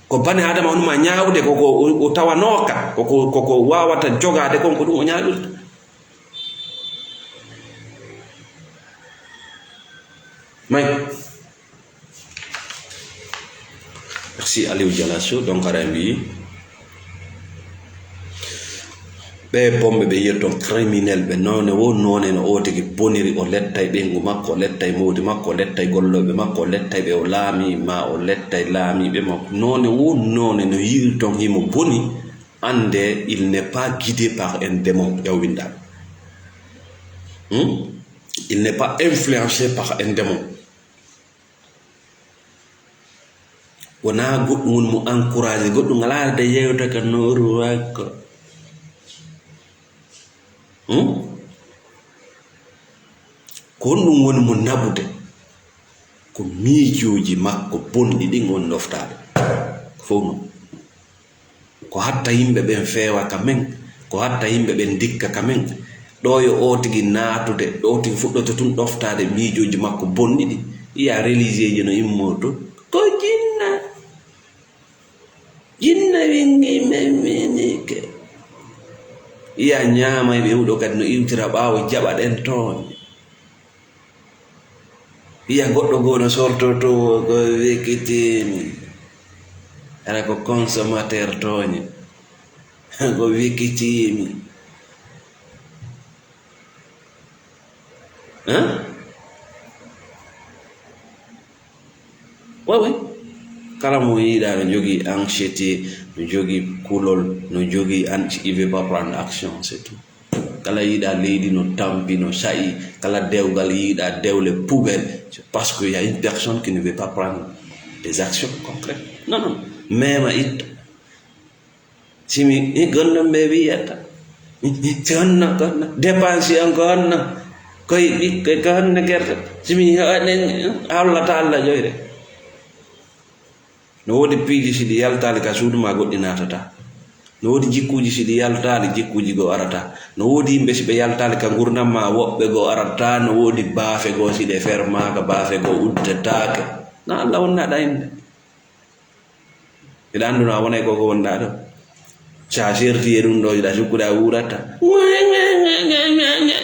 Ko bani Adama woni ma ñaawde, ko ko o, o tawanooka, ko ko, ko ko waawata jogaade kon, ko ɗum o ñaawirta. May. Merci Aliou Dialasso, donc aɗa mbiyi. Ɓe bomɓe ɓe yiyata toon criminel ɓe, noone wo noone no o tigi boniri, o lettay ɓeyngu makko, o lettay mawdi makko, o lettay gollooɓe makko, o lettay ɓe o laami, ma o lettay laamiiɓe makko. Noone wo noone no yiiri toon himo boni, annde il n'est pas guidé par un démon, ƴaw winndaaɓe. Hmm? Il n'est pas influencé par un démon. Wonaa goɗɗum woni mo encouragé, goɗɗum alaa de yewta ka nooru wakko. Hmm? Ko honɗum woni mo naɓude? Ko miijooji makko bonɗi ɗin woni ɗoftaade. Fof non. Ko hatta yimɓe ɓen feewa ka men, ko hatta yimɓe ɓen ndikka ka men. Ɗo yo o tigi naatude, ɗo tigi fuɗɗoto tun ɗoftaade miijooji makko bonɗi ɗi. Iya religieux ji no immoo to. Ko jinna. Jinna wingi men minike. Iya ñaamay ɓe huɗo kadi no iwtira ɓaawo jaɓa ɗen tooñe. Iya goɗɗo goo no sortotoo ko wikitiimi. Hara ko consommateur tooñe. Ko wikitiimi. Hein? Oui, oui. Kala mo yiɗa no jogii anxiété, no jogii kulol, no jogii an-, il veut pas prendre action, c'est tout. Kala yiɗa leydi no tampi, no sa'i, kala dewgal yiɗa dewle poubelle, c'est parce que y a une personne qui ne veut pas prendre des actions concrètes. Non, non. Mema itta. Si mi, i gonno mbe wiyata. Si honno gonno. Dépense on ko honno. Koye ɓikkoy ko honno gerte. Si mi hoɗen, hollata Allah joyre. No woodi piiji si ɗi yaltaali ka suudu ma goɗɗi naatata. No woodi jikkuuji si ɗi yaltaali jikkuuji goo arata. No woodi yimɓe si ɓe yaltaali ka ngurndan ma woɓɓe goo arata. No woodi baafe goo si ɗe fermaaka baafe goo uddetaake. Na Allah wonna ɗa innde. Hiɗa annduno a wonay ko ko wonɗa ɗo. Sa serti e ɗum ɗo, hiɗa sukkude a wuurata.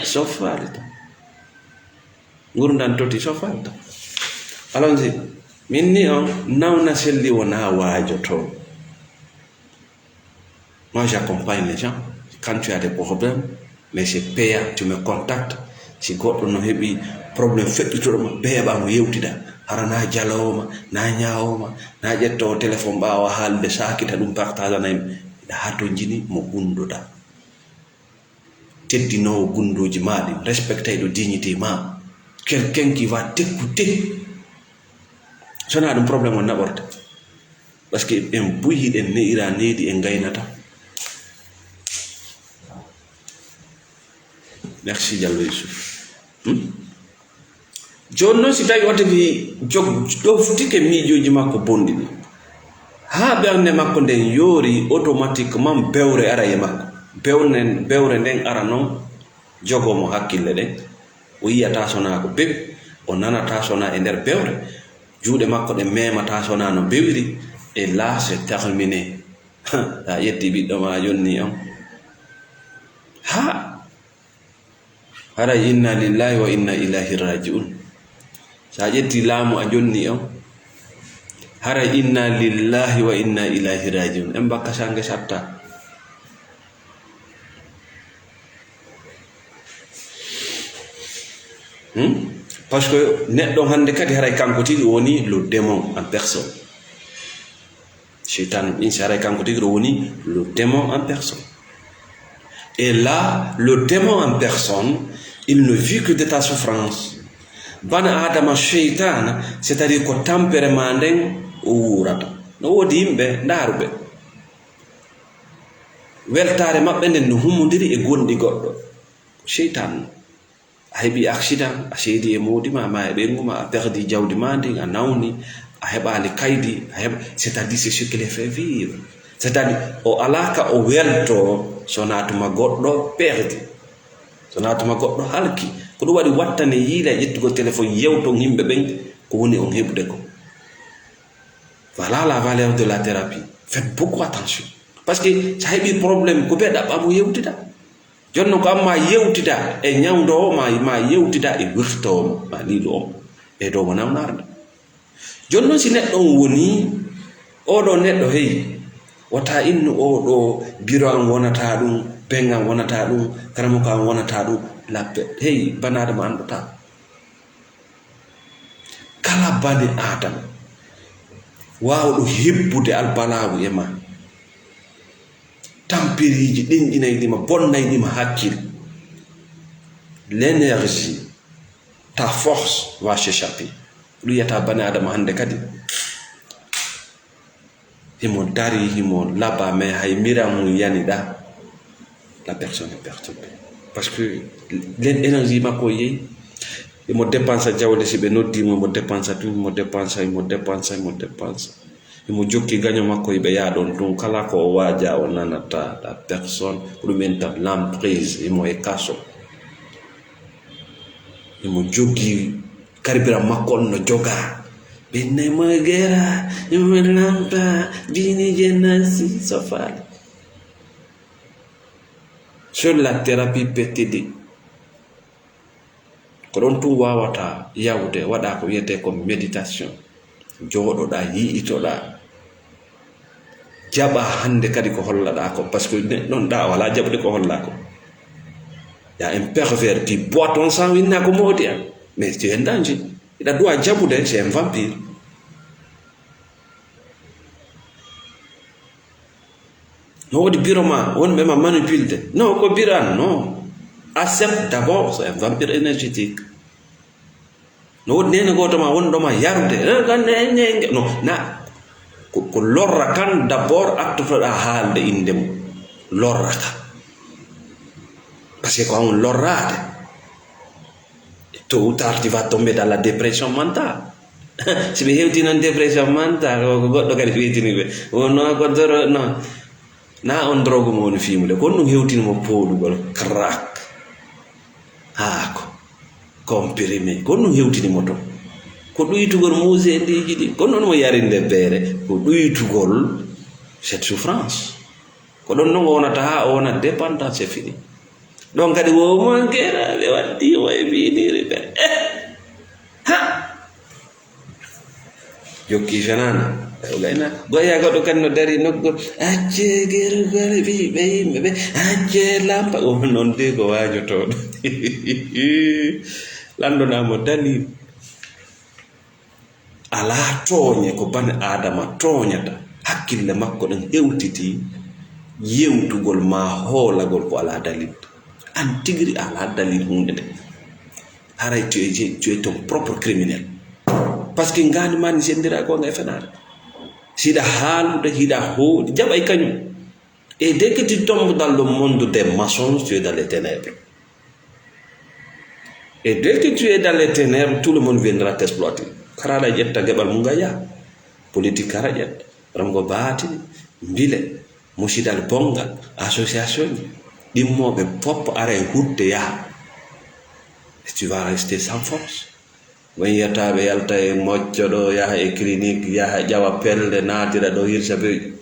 Soffaali tan. Ngurndan toti, soffaali tan. Allons-y. Min ni on, nawna selli wona waajoto. Moi, j'accompagne les gens. Quand tu as des problèmes, mais c'est payant, tu me contactes. Si goɗɗo no heɓi problème feƴƴutuɗo ma, ɓe heɓa mo yewtida. Hara na jalowo ma, na ñaawo ma, na ƴettowo téléphone ɓaawo haalde, sakita ɗum, partageana yimɓe. Hiɗa hatonjini mo gunduɗa. Teddinoowo gunduuji ma ɗin, respectayɗo dignité ma. Quelqu'un qui va t'écouter. So na ɗum problème on naɓorte. Parce que en buy hiɗen ne'ira neydi en gaynata. Merci Diallo Youssouf. Hmm? Jooni noon, si tawi o tigi jog-, ɗoftike miijooji makko bonɗi ɗi, haa ɓernde makko nden yoori, automatiquement bewre ara e makko. Bewre, bewre nden ara noon, jogoo mo hakkille ɗen. O yiyata sonaa ko bewi, o nanata sonaa e nder bewre. Juuɗe makko ɗen memata sonaa no bewiri. Et là, c'est terminé. Sa ƴetti ɓiɗɗo ma jonni on. Ha! Haray inna lillahi wa inna ilayhi raji'un. Sa ƴetti laamu a jonni on. Haray inna lillahi wa inna ilayhi raji'un. En bakka sange satta. Hmm? Parce que neɗɗo hannde kadi haray kanko tigi woni le démon en personne. Seytaane ɗin si haray kanko tigi ɗo woni le démon en personne. Et là, le démon en personne, il ne vit que de ta souffrance. Bana Adama seytaane, c'est-à-dire ko tampere ma nden o wuurata. No woodi yimɓe ndaaruɓe. Weltaare maɓɓe nden no humondiri e gonɗi goɗɗo. Seytaane. A heɓi accident, a seedi e moodi ma, ma e ɓeyngu ma, a perdi jawdi ma ndin, a nawni, a heɓaali kaydi, a heɓ-, c'est-à-dire c'est ce qui les fait vivre. C'est-à-dire o alaa ka o welto, so na tuma goɗɗo perdi, so na tuma goɗɗo halki. Ko ɗum waɗi wattane yiila e ƴettugol téléphone yewton yimɓe ɓen, Ko woni on heɓude ko. Voilà la valeur de la thérapie. Faites beaucoup attention. Parce que sa heɓi problème, ko ɓe ɗaɓɓa mo yewtida. Jonno ko amma yewtida e ñawdoowo ma, ma yewtida e wirtoowo ma, ma liiɗo on. Ɓeydo mo nawnarde. Jonno si neɗɗo on woni, oɗo neɗɗo, hey, wata innu oɗo biro an wonata ɗum, pen an wonata ɗum, karamoko an wonata ɗum, lappe, hey, banaade mo anndataa. Kala bani Aadama waawɗo hebbude albalaawu e ma, tampiriiji ɗenƴinayɗi ma, bonnayɗi ma hakkil. L'énergie, ta force va s'échapper. Ɗum wiyata bani Aadama hannde kadi. Himo dari, himo laba, mais hay miran mum yani ɗa, la personne est perturbée. Parce que l'énergie makko yehi, himo dépensa jawle, si ɓe noddi mo, himo dépensa tun, himo dépensa, himo dépensa, himo dépensa. Himo jokki gaño makko, hiɓe yaha ɗon tun, kala ko o waaja, o nanata, la personne, ko ɗum en tan, l'emprise, himo e kaso. Himo jogii carburant makko on no jogaa. Ɓe innay mo e geera, himo lampa, biini je nasi so faale. Seule la thérapie peut t'aider. Ko ɗon tun waawata yawde, waɗa ko wiyetee ko méditation. Jooɗoɗaa, yi'itoɗaa. Jaɓa hannde kadi ko hollaɗaa ko, parce que neɗɗo on ɗa wala jaɓude ko hollaa ko. Y a un pervers qui boit ton sang, winna ko moodi an. Mais tu es en danger. Hiɗa duwa jaɓude, c'est un vampire. No woodi biro ma, wonɓe ma manipulde. Non, ko biro an, non. Accepte d'abord, c'est un vampire énergétique. No woodi neene gooto ma wonɗo ma yarude. Eh, kan ne, ne, ne. Non, na, ko, ko lorra kan d'abord attotoɗaa haalde innde mum. Lorra kan. Parce que ko an lorraade. Tôt ou tard, tu vas tomber dans la dépression mentale. Si ɓe hewti noon dépression mentale, ko, ko goɗɗo kadi ɓe hewtini ɓe. Wonno ko doro, non. Na on drogue mo woni fiimude. Ko ɗum hewtini mo poolugol, crack. Haa ko. Comprimé. Ko ɗum hewtini mo toon. Ko ɗuytugol muuseediiji ɗi. Ko noon mo yarinde beere. Ko ɗuytugol cette souffrance. Ko ɗon non o wonata haa o wona dépendant, c'est fini. Ɗon kadi wo mo geeraaɓe waddi mo e biiniri ɓe. Eh! Ha! Jokki fenaande. O gayna. Goya goɗɗo kadi no dari nokku. Acce gerugol ɓiɓɓe yimɓe ɓe. Acce lampa. O non de ko waajotooɗo. Lanndonaa mo dalil. Alaa tooñe ko bani Aadama tooñata, hakkille makko ɗen hewtiti yewtugol maa hoolagol ko alaa dalil. An tigiri a alaa dalil huunde nde. Haray tu es, tu es ton propre criminel. Parce que ngaandi maa ndi senndiraa goonga e fenaare. Siɗa haalude, hiɗa hooli, jaɓay kañum. Et dès que tu tombes dans le monde des mensonges, tu es dans les ténèbres. Et dès que tu es dans les ténèbres, tout le monde viendra t'exploiter. Karaɗa ƴetta geɓal mum nga yaha. Politique kara ƴetta. Ramgo baatini, mbile, musidal bongal, association ji. Ɗimmooɓe fof aray hutte yaha. Et tu vas rester sans force. Won yiyataaɓe yalta e mocco ɗo, yaha e clinique, yaha ƴawa pelle, naatira ɗo, hirsa beyi.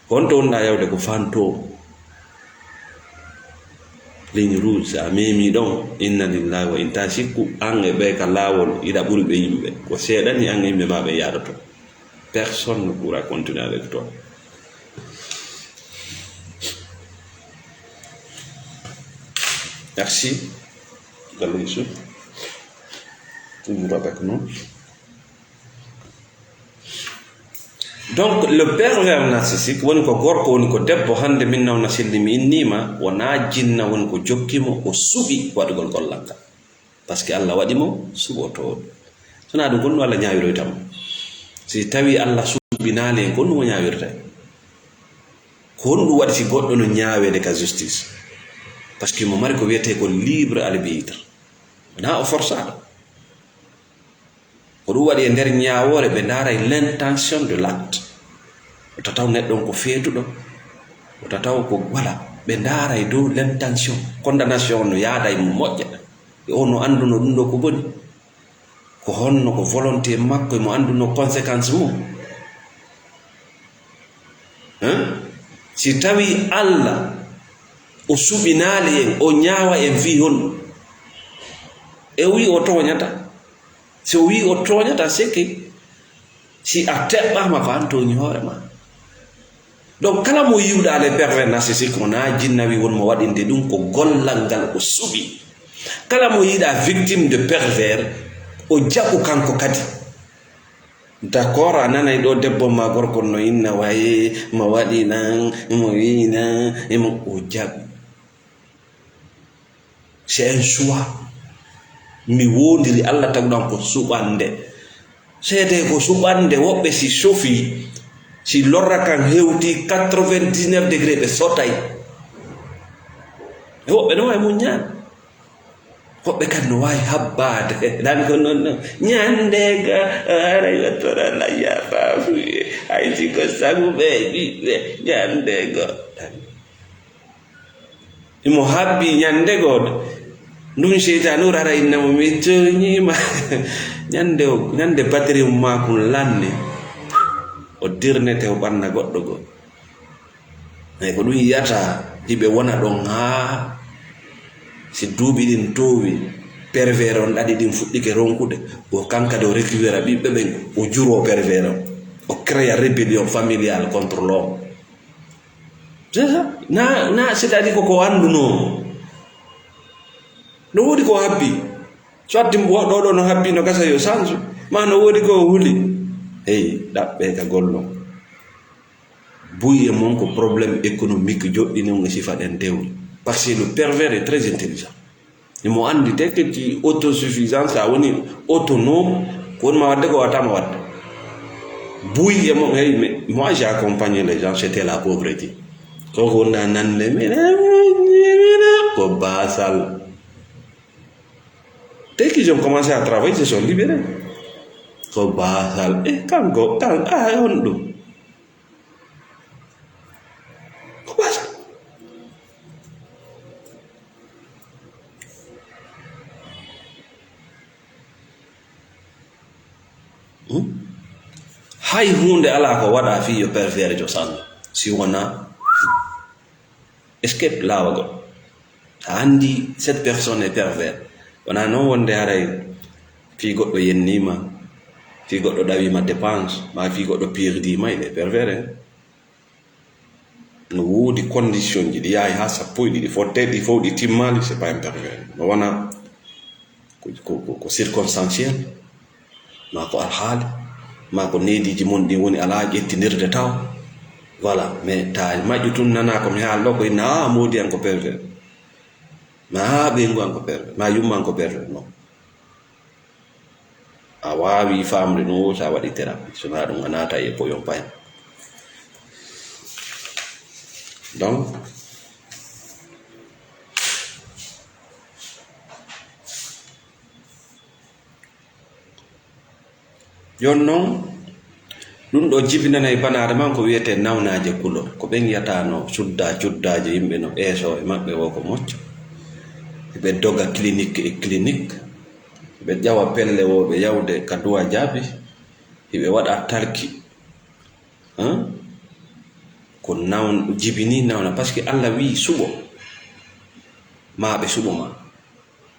Honto wonɗaa yawde ko fantôme? Ligne rouge, so a memi ɗon, inna lillahi wa inta sikku, an e ɓe ka laawol, iɗa ɓuri ɓe yimɓe. Ko seeɗa ni an e yimɓe ma ɓe yaɗoto. Personne ne pourra continuer avec toi. Merci. Gallo Yusuf. Toujours avec nous. Donc, le pervers narcissique woni ko gorko, woni ko debbo. Hannde min nawna selli mi innima, wona jinna woni ko jokki mo, o suɓi waɗugol gollal ngal. Parce que Allah waɗi mo suɓotooɗo. Sona ɗum, ko ɗum Allah ñaawiroyta mo. Si tawi Allah suɓinaali en, ko ɗum o ñaawirta en. Ko honɗum waɗi si goɗɗo no ñaaweede ka justice? Parce que mo mari ko wiyetee ko libre arbitre. Wona o forsaɗo. Ko ɗum waɗi e nder ñaawoore ɓe ndaaray l'intention de l'acte. O tataw neɗɗo on ko feetuɗo. O tataw ko, voilà, ɓe ndaaray dow l'intention. Condamnation on no yaada e mum moƴƴa. E o no annduno ɗum ɗo ko boni. Ko honno? Ko volonté makko, emo annduno conséquence mum. Hein? Si tawi Allah o suɓinaali en, o ñaawa en fii honɗum? E o wi'i o tooñata. Si o wi'i o tooñata, c'est que si a teɓɓaama ko an tooñi hoore ma. Donc, kala mo yi'uɗaa les pervers narcissiques, wonaa jinna wi won mo waɗinde ɗum, ko gollal ngal o suɓi. Kala mo yi'uɗaa victime de pervers, o jaɓu kanko kadi. D'accord, a nanay ɗo debbo ma gorko no inna waye, mo waɗi nan, mo wi'i nan, emo o jaɓi. C'est un choix. Mi woondiri Allah taguɗan ko suɓande. Seede ko suɓande, woɓɓe si sofi, si lorra kan hewti quatre-vingt-dix-neuf degré, ɓe sotay. E woɓɓe no waawi muññaade. Woɓɓe kan no waawi habbaade. Ɗan ko non, non. Ñande ga, aray wattora la yafa fuye. Ay si ko sagu ɓe ɓiɓɓe. Ñande go. Imo habbi ñande goo, ndun seytaane o rara inna mo, "Mi tooñiima." Ñande o, ñande batterie mum maa kun lanni, o dirnete, o ɓanna goɗɗo goo. Eyi, ko ɗum yiyata, hiɓe wona ɗon haa si duuɓi ɗin toowi, pervers on ɗaɗi ɗin fuɗɗike ronkude, o kankadi o récupéra ɓiɓɓe ɓen, o juroo pervers on, o créa rébellion familiale contre l'homme. C'est ça. Na, na, c'est-à-dire ko ko annduno. No woodi ko habbi. Soit ɗo, ɗo no habbi, no gasa yo sansu. Ma no woodi ko huli. Hey, ɗaɓɓe ka gollo. Buy e mon ko problème économique joɗɗini on e sifa ɗen tewri. Parce que le pervers est très intelligent. Imo anndi te ke ci autosuffisance, a woni autonome, ko woni ma wadde ko wata ma wadde. Buy e mon, hey, mais moi j'ai accompagné les gens, c'était la pauvreté. Ko ko na nande, mais, ko basal. Dès qu'ils ont commencé à travailler, ils se sont libérés. Ko basal. E kanko, kan, ah, on ɗum. Ko basal. Hmm? Hay huunde alaa ko waɗa fii yo pervers jo sanno, si wonaa escape laawagol. A anndi cette personne est pervers. Wonaa noon wonde haray fii goɗɗo yenniima, fii goɗɗo ɗawiima dépense, maa fii goɗɗo pirdiima, il est pervers, hein. No woodi condition ji, ɗi yahay haa sappo e ɗiɗi, fof te ɗi fof ɗi timmaali, c'est pas un pervers. No wona ko, ko, ko, ko circonstanciel, maa ko alhaali, maa ko neediiji mon ɗin woni alaa ƴettinirde taw. Voilà, mais ta maƴƴu tun nana ko mi haala ɗo ko inna, "Ah, moodi an ko pervers." Ma, "Ah, ɓeyngu an ko pervers." Ma, "Yumma an ko pervers." Non. A waawi faamde ɗum o, so a waɗi thérapie. So naa ɗum, a naata e poyon payon. Donc, jooni noon, ɗum ɗo jibinanay banaade man ko wiyetee nawnaaje kulol. Ko ɓen yiyataano cuddaa, cuddaaje yimɓe no ɓeesoo e maɓɓe woo ko mocca. Ɓe doga clinique e clinique. Ɓe ƴawa pelle woo ɓe yawde ka duwa jaabi. Hiɓe waɗa talki. Hein? Ko nawn-, jibini nawna. Parce que Allah wi'i suɓo. Ma ɓe suɓo ma.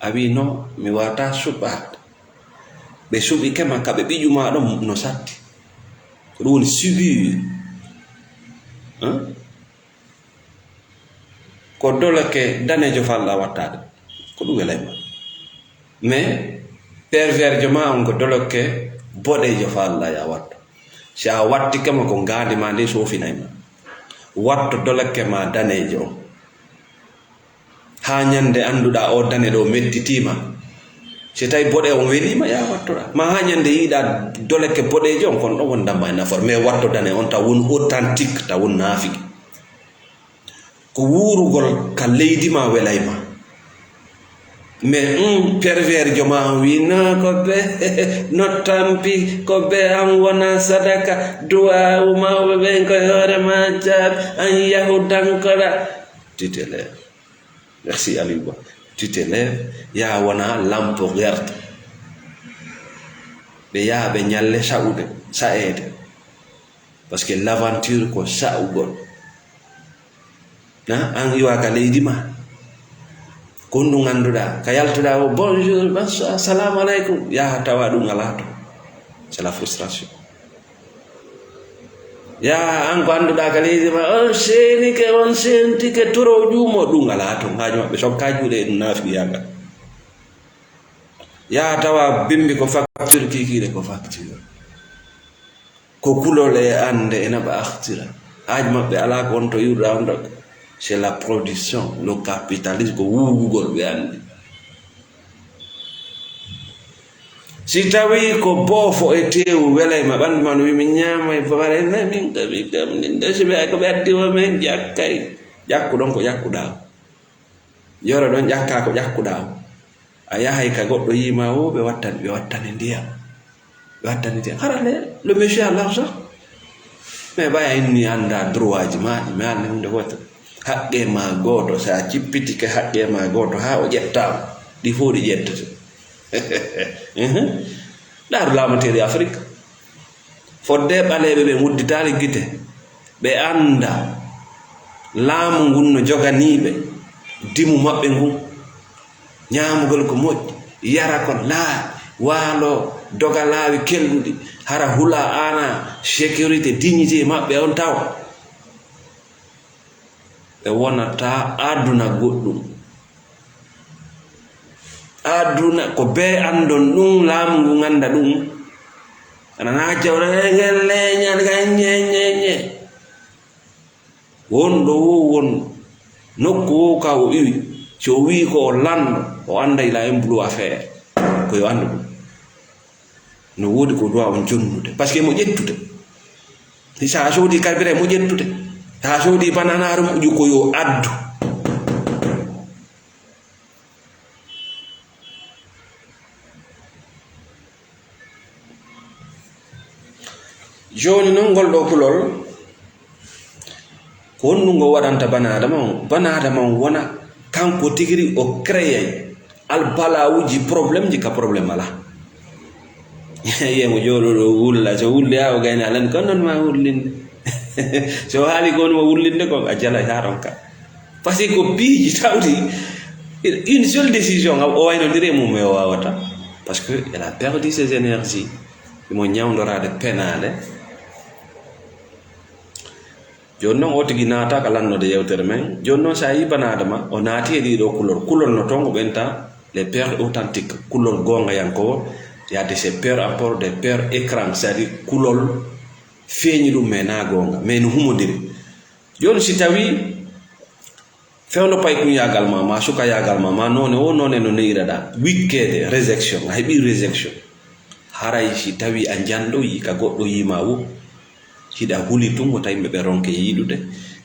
A wi'i, "Non, mi waawataa suɓaade." Ɓe suɓike ma, ka ɓe ɓiƴu ma ɗon no satti. Ko ɗum woni subir. Hein? Ko doloke daneejo faalɗaa wattaade. Ko ɗum welay ma. Mais pervers jo ma on ko doloke boɗeejo faalɗaa ya watto. Si a wattike ma ko ngaandi ma ndi soofinay ma. Watto doloke ma daneejo on. Haa ñande annduɗaa o dane ɗo mettitii ma. Si tawi boɗe on welii ma, ya wattoɗaa. Ma haa ñande yiɗaa doloke boɗeejo on, kon ɗon wondan ma e nafoore. Mais watto dane on taw won authentique, taw won naafiki. Ko wuurugol ka leydi ma welay ma. Mais, um, pervers jo ma on wi, "No, ko be, no tampi, ko be an wona sadaka, duwaawu mawɓe ɓen ko hoore ma jaabi, an yahudankora." Tu te lèves. Merci Aliou Ba. Tu te lèves, ya wona lampe verte. Ɓe yaha ɓe ñalle sa'ude, sa'eede. Parce que l'aventure ko sa'ugol. Na, an iwa ka leydi ma. Ko honɗum annduɗaa? Ka yaltuɗaa o, "Bonjour, bonsoir, assalamu alaikum." Yaha tawa ɗum alaa to. C'est la frustration. Yaha an ko annduɗaa ka leydi ma, on seenike, on seentike, toro juumo, ɗum alaa to. Haaju maɓɓe sokka juuɗe e ɗum naafiya ngal. Yaha tawa bimbi ko facture, kikiiɗe ko facture. Ko kulol e annde e naɓa aktira. Haaju maɓɓe alaa ko won to iwruɗaa on ɗo. C'est la production, le capitalisme, ko wuugugol ɓe anndi. Si tawii ko boofo e teewu welayma ɓanndu ma no wi mi ñaamay bare, na min ka, min ka, min de si ɓe ay ko ɓe addi o men ƴakkay. Ƴakku ɗon ko ƴakkuɗaa. Yoro ɗon ƴakkaa ko ƴakkuɗaa o. A yahay ka goɗɗo yiima o, ɓe wattan, ɓe wattane ndiyam. Ɓe wattane ndiyam. Hara le, le monsieur a l'argent. Mais ɓaya inni annda droit ji ma, ɗi mi anndi huunde wotere. Haqqe ma gooto, si a cippitike haqqe ma gooto haa o ƴettaama, ɗi fof ɗi ƴettete. Mhm. Ndaaru laamanteeri Afrik. Fodde ɓaleeɓe ɓen udditaali gite, ɓe annda laamu ngun no joganii ɓe dimu maɓɓe ngun. Ñaamugol ko moƴƴi, yara ko laaɓi, waalo, doga laawi kelɗuɗi, hara hula ana sécurité, dignité maɓɓe on taw. Ɓe wonata aduna goɗɗum. Aduna ko bee anndon ɗum, laamu ngu ngannda ɗum. Ana na jawre ngel leñal ga ñe, ñe, ñe. Wonɗo wo won nokku wo ka o iwi, si o wi'i ko o lanɗo, o annda il a un boulot à faire. Ko yo anndu ɗum. No woodi ko duwa on jonnude. Parce que mo ƴettude. Si a soodi carburant mo ƴettude. Si a soodi bananaaru moƴƴu ko yo addu. Jooni non ngol ɗo kulol, ko honɗum ngo waɗanta bana Adama on? Bana Adama on wona kanko tigiri o créay albalawuji, problème ji ka problème ala. Yemo jooɗo ɗo wulla, so wulli ha o gayni alani, kon non ma wullinde. So haali ko woni mo wullinde ko a jala ha ronka. Parce que ko piiji tawɗi, une seule décision, o waynodiri e mum e o wawata. Parce que elle a perdu ses énergies. Imo ñawdoraade penaale. Jooni noon, o tigi naata ka lannoode yewtere men. Jooni noon, so a yii bana Adama, o naati e ɗii ɗoo kulol. Kulol no toon, o ɓenta les peurs authentiques. Kulol goongayanko, il y a de ces peurs encore, des peurs écran, c'est-à-dire kulol feeñi ɗum, mais na goonga, mais no humondiri. Jooni, si tawii fewndo paykun yaagal ma, ma suka yaagal ma, ma noone o noone no neyiraɗa, wikkeede, réjection, a heɓi réjection. Haray si tawi a janɗoyi ka goɗɗo yiima wo, hiɗa huli tun wota yimɓe ɓe ronke yiiɗude,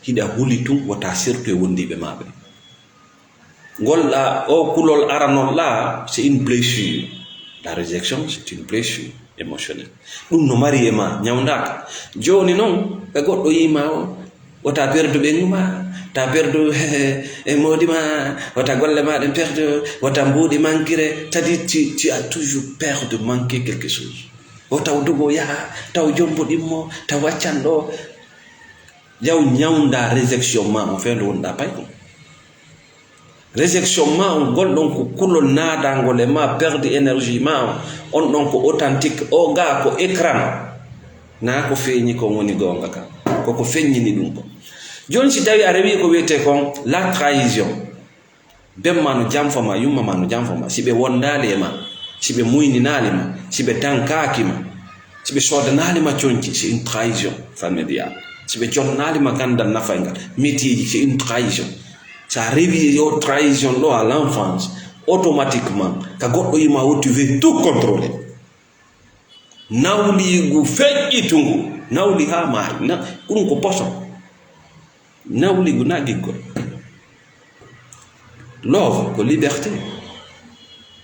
hiɗa huli tun wota sertu e wondiiɓe ma ɓe. Ngol ɗa, o kulol aranol ɗa, c'est une blessure. La réjection, c'est une blessure émotionnelle. Ɗum no mari e ma, ñawndaaka. Jooni non, ɓe goɗɗo yiima o, wota perdu ɓeŋgu ma, ta perdu e moodi ma, wota golle ma ɗen perdu, wota mbuuɗi mankire, c'est-à-dire tu, tu as toujours peur de manquer quelque chose. Wota o dogo yaha, taw jombo ɗimmo, taw waccan ɗo. Yaw ñawnda réjection ma, on fait nde wonɗa pay ko. Réjection ma on, ngol ɗon ko kulol naadangol e ma, perte énergie ma on, on ɗon ko authentique, o ga ko écran, na ko feeñi kon woni goonga ka, koko feññini ɗum ko. Jooni si tawi a rewi ko wiyetee kon la trahison, ben ma no janfa ma, yumma ma no janfa ma, si ɓe wondaali e ma, si ɓe muyninaali ma, si ɓe tankaaki ma, si ɓe soodanaali ma conci, c'est une trahison familiale. Si ɓe jonnaali ma gandal nafayngal, métier ji, c'est une trahison. Sa rewi yo trahison ɗo à l'enfance, automatiquement, ka goɗɗo yima o, tu veux tout contrôler. Nawliigu feƴƴitungu, nawli haa maayi, na, ɗum ko poson. Nawliigu na giggol. Love ko liberté.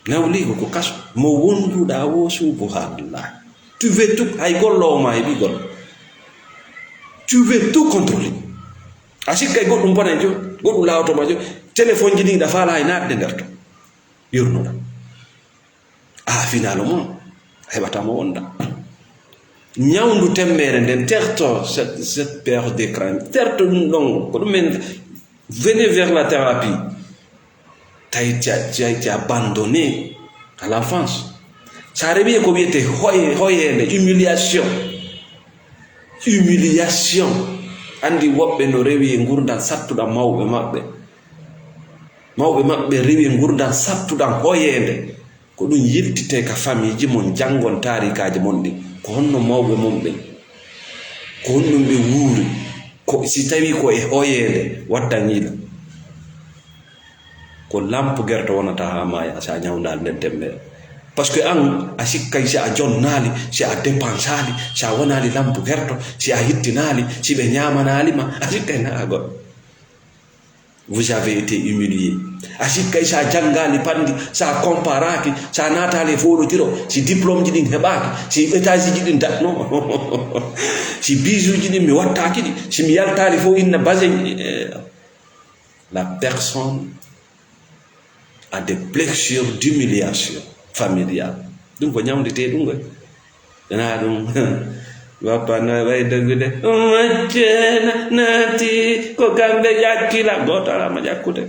Nawliigu ko kaso. Mo wonduɗa wo, subhanallah. Tu veux tout, hay golloowo ma heɓi golle. Tu veux tout contrôler. A sikkay goɗɗum bonay jo, goɗɗum laawoto ma jo. Téléphone ji ɗi ɗa faala hay naatde nder to. Yurnuɗa. Ah, finalement, Heɓata mo wonda. Ñawndu temmeere nden, terto cette, cette peur d'écran, terto ɗum ɗon, ko ɗum en, venez vers la thérapie. Tawi ci a, ci a, ci a abandonné à l'enfance. Sa rewi ko wiyete hoye-, hoyeende, humiliation. Humiliation. Anndi woɓɓe no rewi e ngurndan sattuɗan mawɓe maɓɓe. Mawɓe maɓɓe rewi e ngurndan sattuɗan hoyeende. Ko ɗum yiltitee ka famiiji mon, janngon taariikaaji mon ɗin. Ko honno mawɓe mon ɓen? Ko honɗum ɓe wuuri? Ko si tawii ko e hoyeende, waddan yila. Ko lampu gerto wonata haa maaya si a ñawndaali nden temmeere. Parce que an, a sikkay si a jonnaali, si a dépensaali, si a wonaali lampu gerto, si a hittinaali, si ɓe ñaamanaali ma, a sikkay na a goɗɗo. Vous avez été humilié. A sikkay sa janngaali panndi, sa comparaaki, sa naataali e foolotiro, si diplôme ji ɗin heɓaaki, si étage ji ɗin da-, non. Si bijoux ji ɗin mi wattaaki ɗi, si mi yaltaali fof inna basin, eh, la personne a des blessures d'humiliation familiale. Ɗum ko ñawndetee ɗum koy. Wonaa ɗum. Bappa no wayi doggude. Macceena naati ko kamɓe ƴakkila. Gooto alaa mo ƴakkude.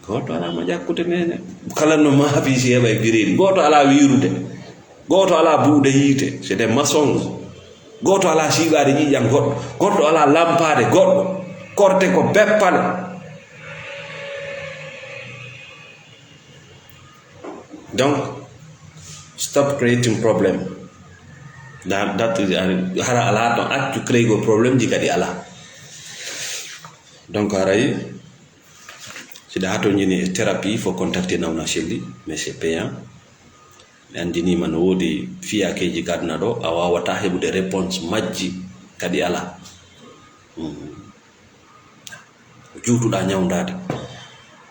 Gooto alaa mo ƴakkude, neene. Kala no maabi si heɓay bireedi. Gooto alaa wiirude. Gooto alaa buuɗe yiite. C'est des mensonges. Gooto alaa siiɓaade ƴiiƴan goɗɗo. Goɗɗo alaa lampaade goɗɗo. Korte ko beppale. Donc, stop creating problem. That, that is, hara alaa ton, accu créego problème ji kadi alaa. Donc, haray, si ɗa hatonjini e thérapie, faut contacter Nawna Shelly, mais c'est payant. Mi anndiniima no woodi fiyakeeji gadna ɗo, a waawataa heɓude réponse majji kadi alaa. Mm. Juutuɗaa ñawndaade.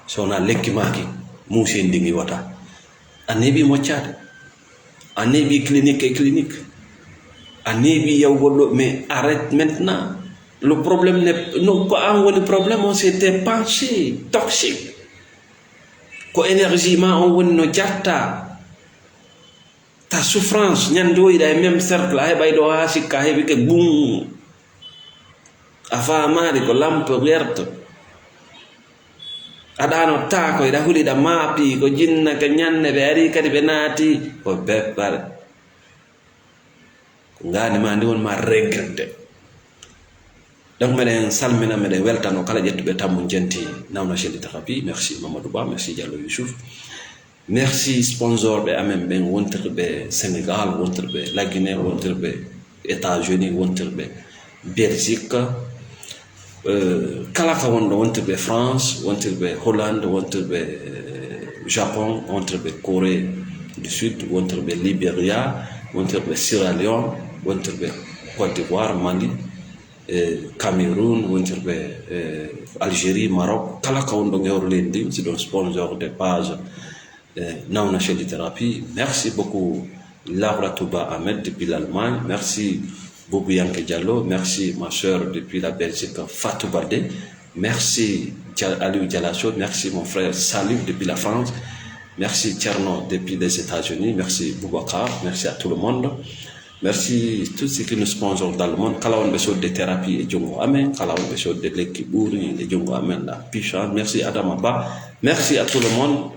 So wonaa lekki maaki, muusi en ndin iwata. A neeɓii moccaade. A neeɓii clinique e clinique. A neeɓii yawgol ɗo, mais arrête maintenant. Le problème n'est, non, ko an woni problème on, c'est tes pensées toxiques. Ko énergie ma on woni no jatta. Ta souffrance, ñande woyiɗa e même cercle, a heɓay ɗo haa sikka, a heɓike gum. A faamaali ko lampe werto. Aɗa no taako, eɗa huli, ɗa maapi, ko jinna ka ñande ɓe ari kadi ɓe naati, ko beppare. Ko ngaani ma ndi won ma regretté. Donc, meɗen salmina, meɗen weltano kala ƴettuɓe tammu jenti Nawna Shelly Thérapie. Merci Mamadou Ba, merci Diallo Youssouf. Merci sponsor ɓe amen ɓen wontirɓe Sénégal, wontirɓe La Guinée, wontirɓe États-Unis, wontirɓe Belgique. Euh, kala ka wonɗo, wontirɓe France, wontirɓe Hollande, wontirɓe, euh, Japon, wontirɓe Corée du Sud, wontirɓe Libéria, wontirɓe Sierra Leone, wontirɓe Côte d'Ivoire, Mali, e Cameroun, wontirɓe, e Algérie, Maroc, kala ka wonɗo ngewro leydi ndin, si ɗon sponsor de page, e Nawna Shelly Thérapie. Merci beaucoup, Laura Touba Ahmed depuis l'Allemagne. Merci, Boubou Yanke Diallo. Merci, ma sœur depuis la Belgique, Fatou Baldé. Merci, Dia-, Aliou Dialasso. Merci, mon frère Salif depuis la France. Merci, Thierno depuis les États-Unis. Merci, Boubacar. Merci à tout le monde. Merci tous ceux qui nous sponsorent dans le monde. Kala wonɓe sodde thérapie e junngo amen, kala wonɓe sodde lekki ɓuuri e junngo amen, la puissance. Merci Adama Ba. Merci à tout le monde.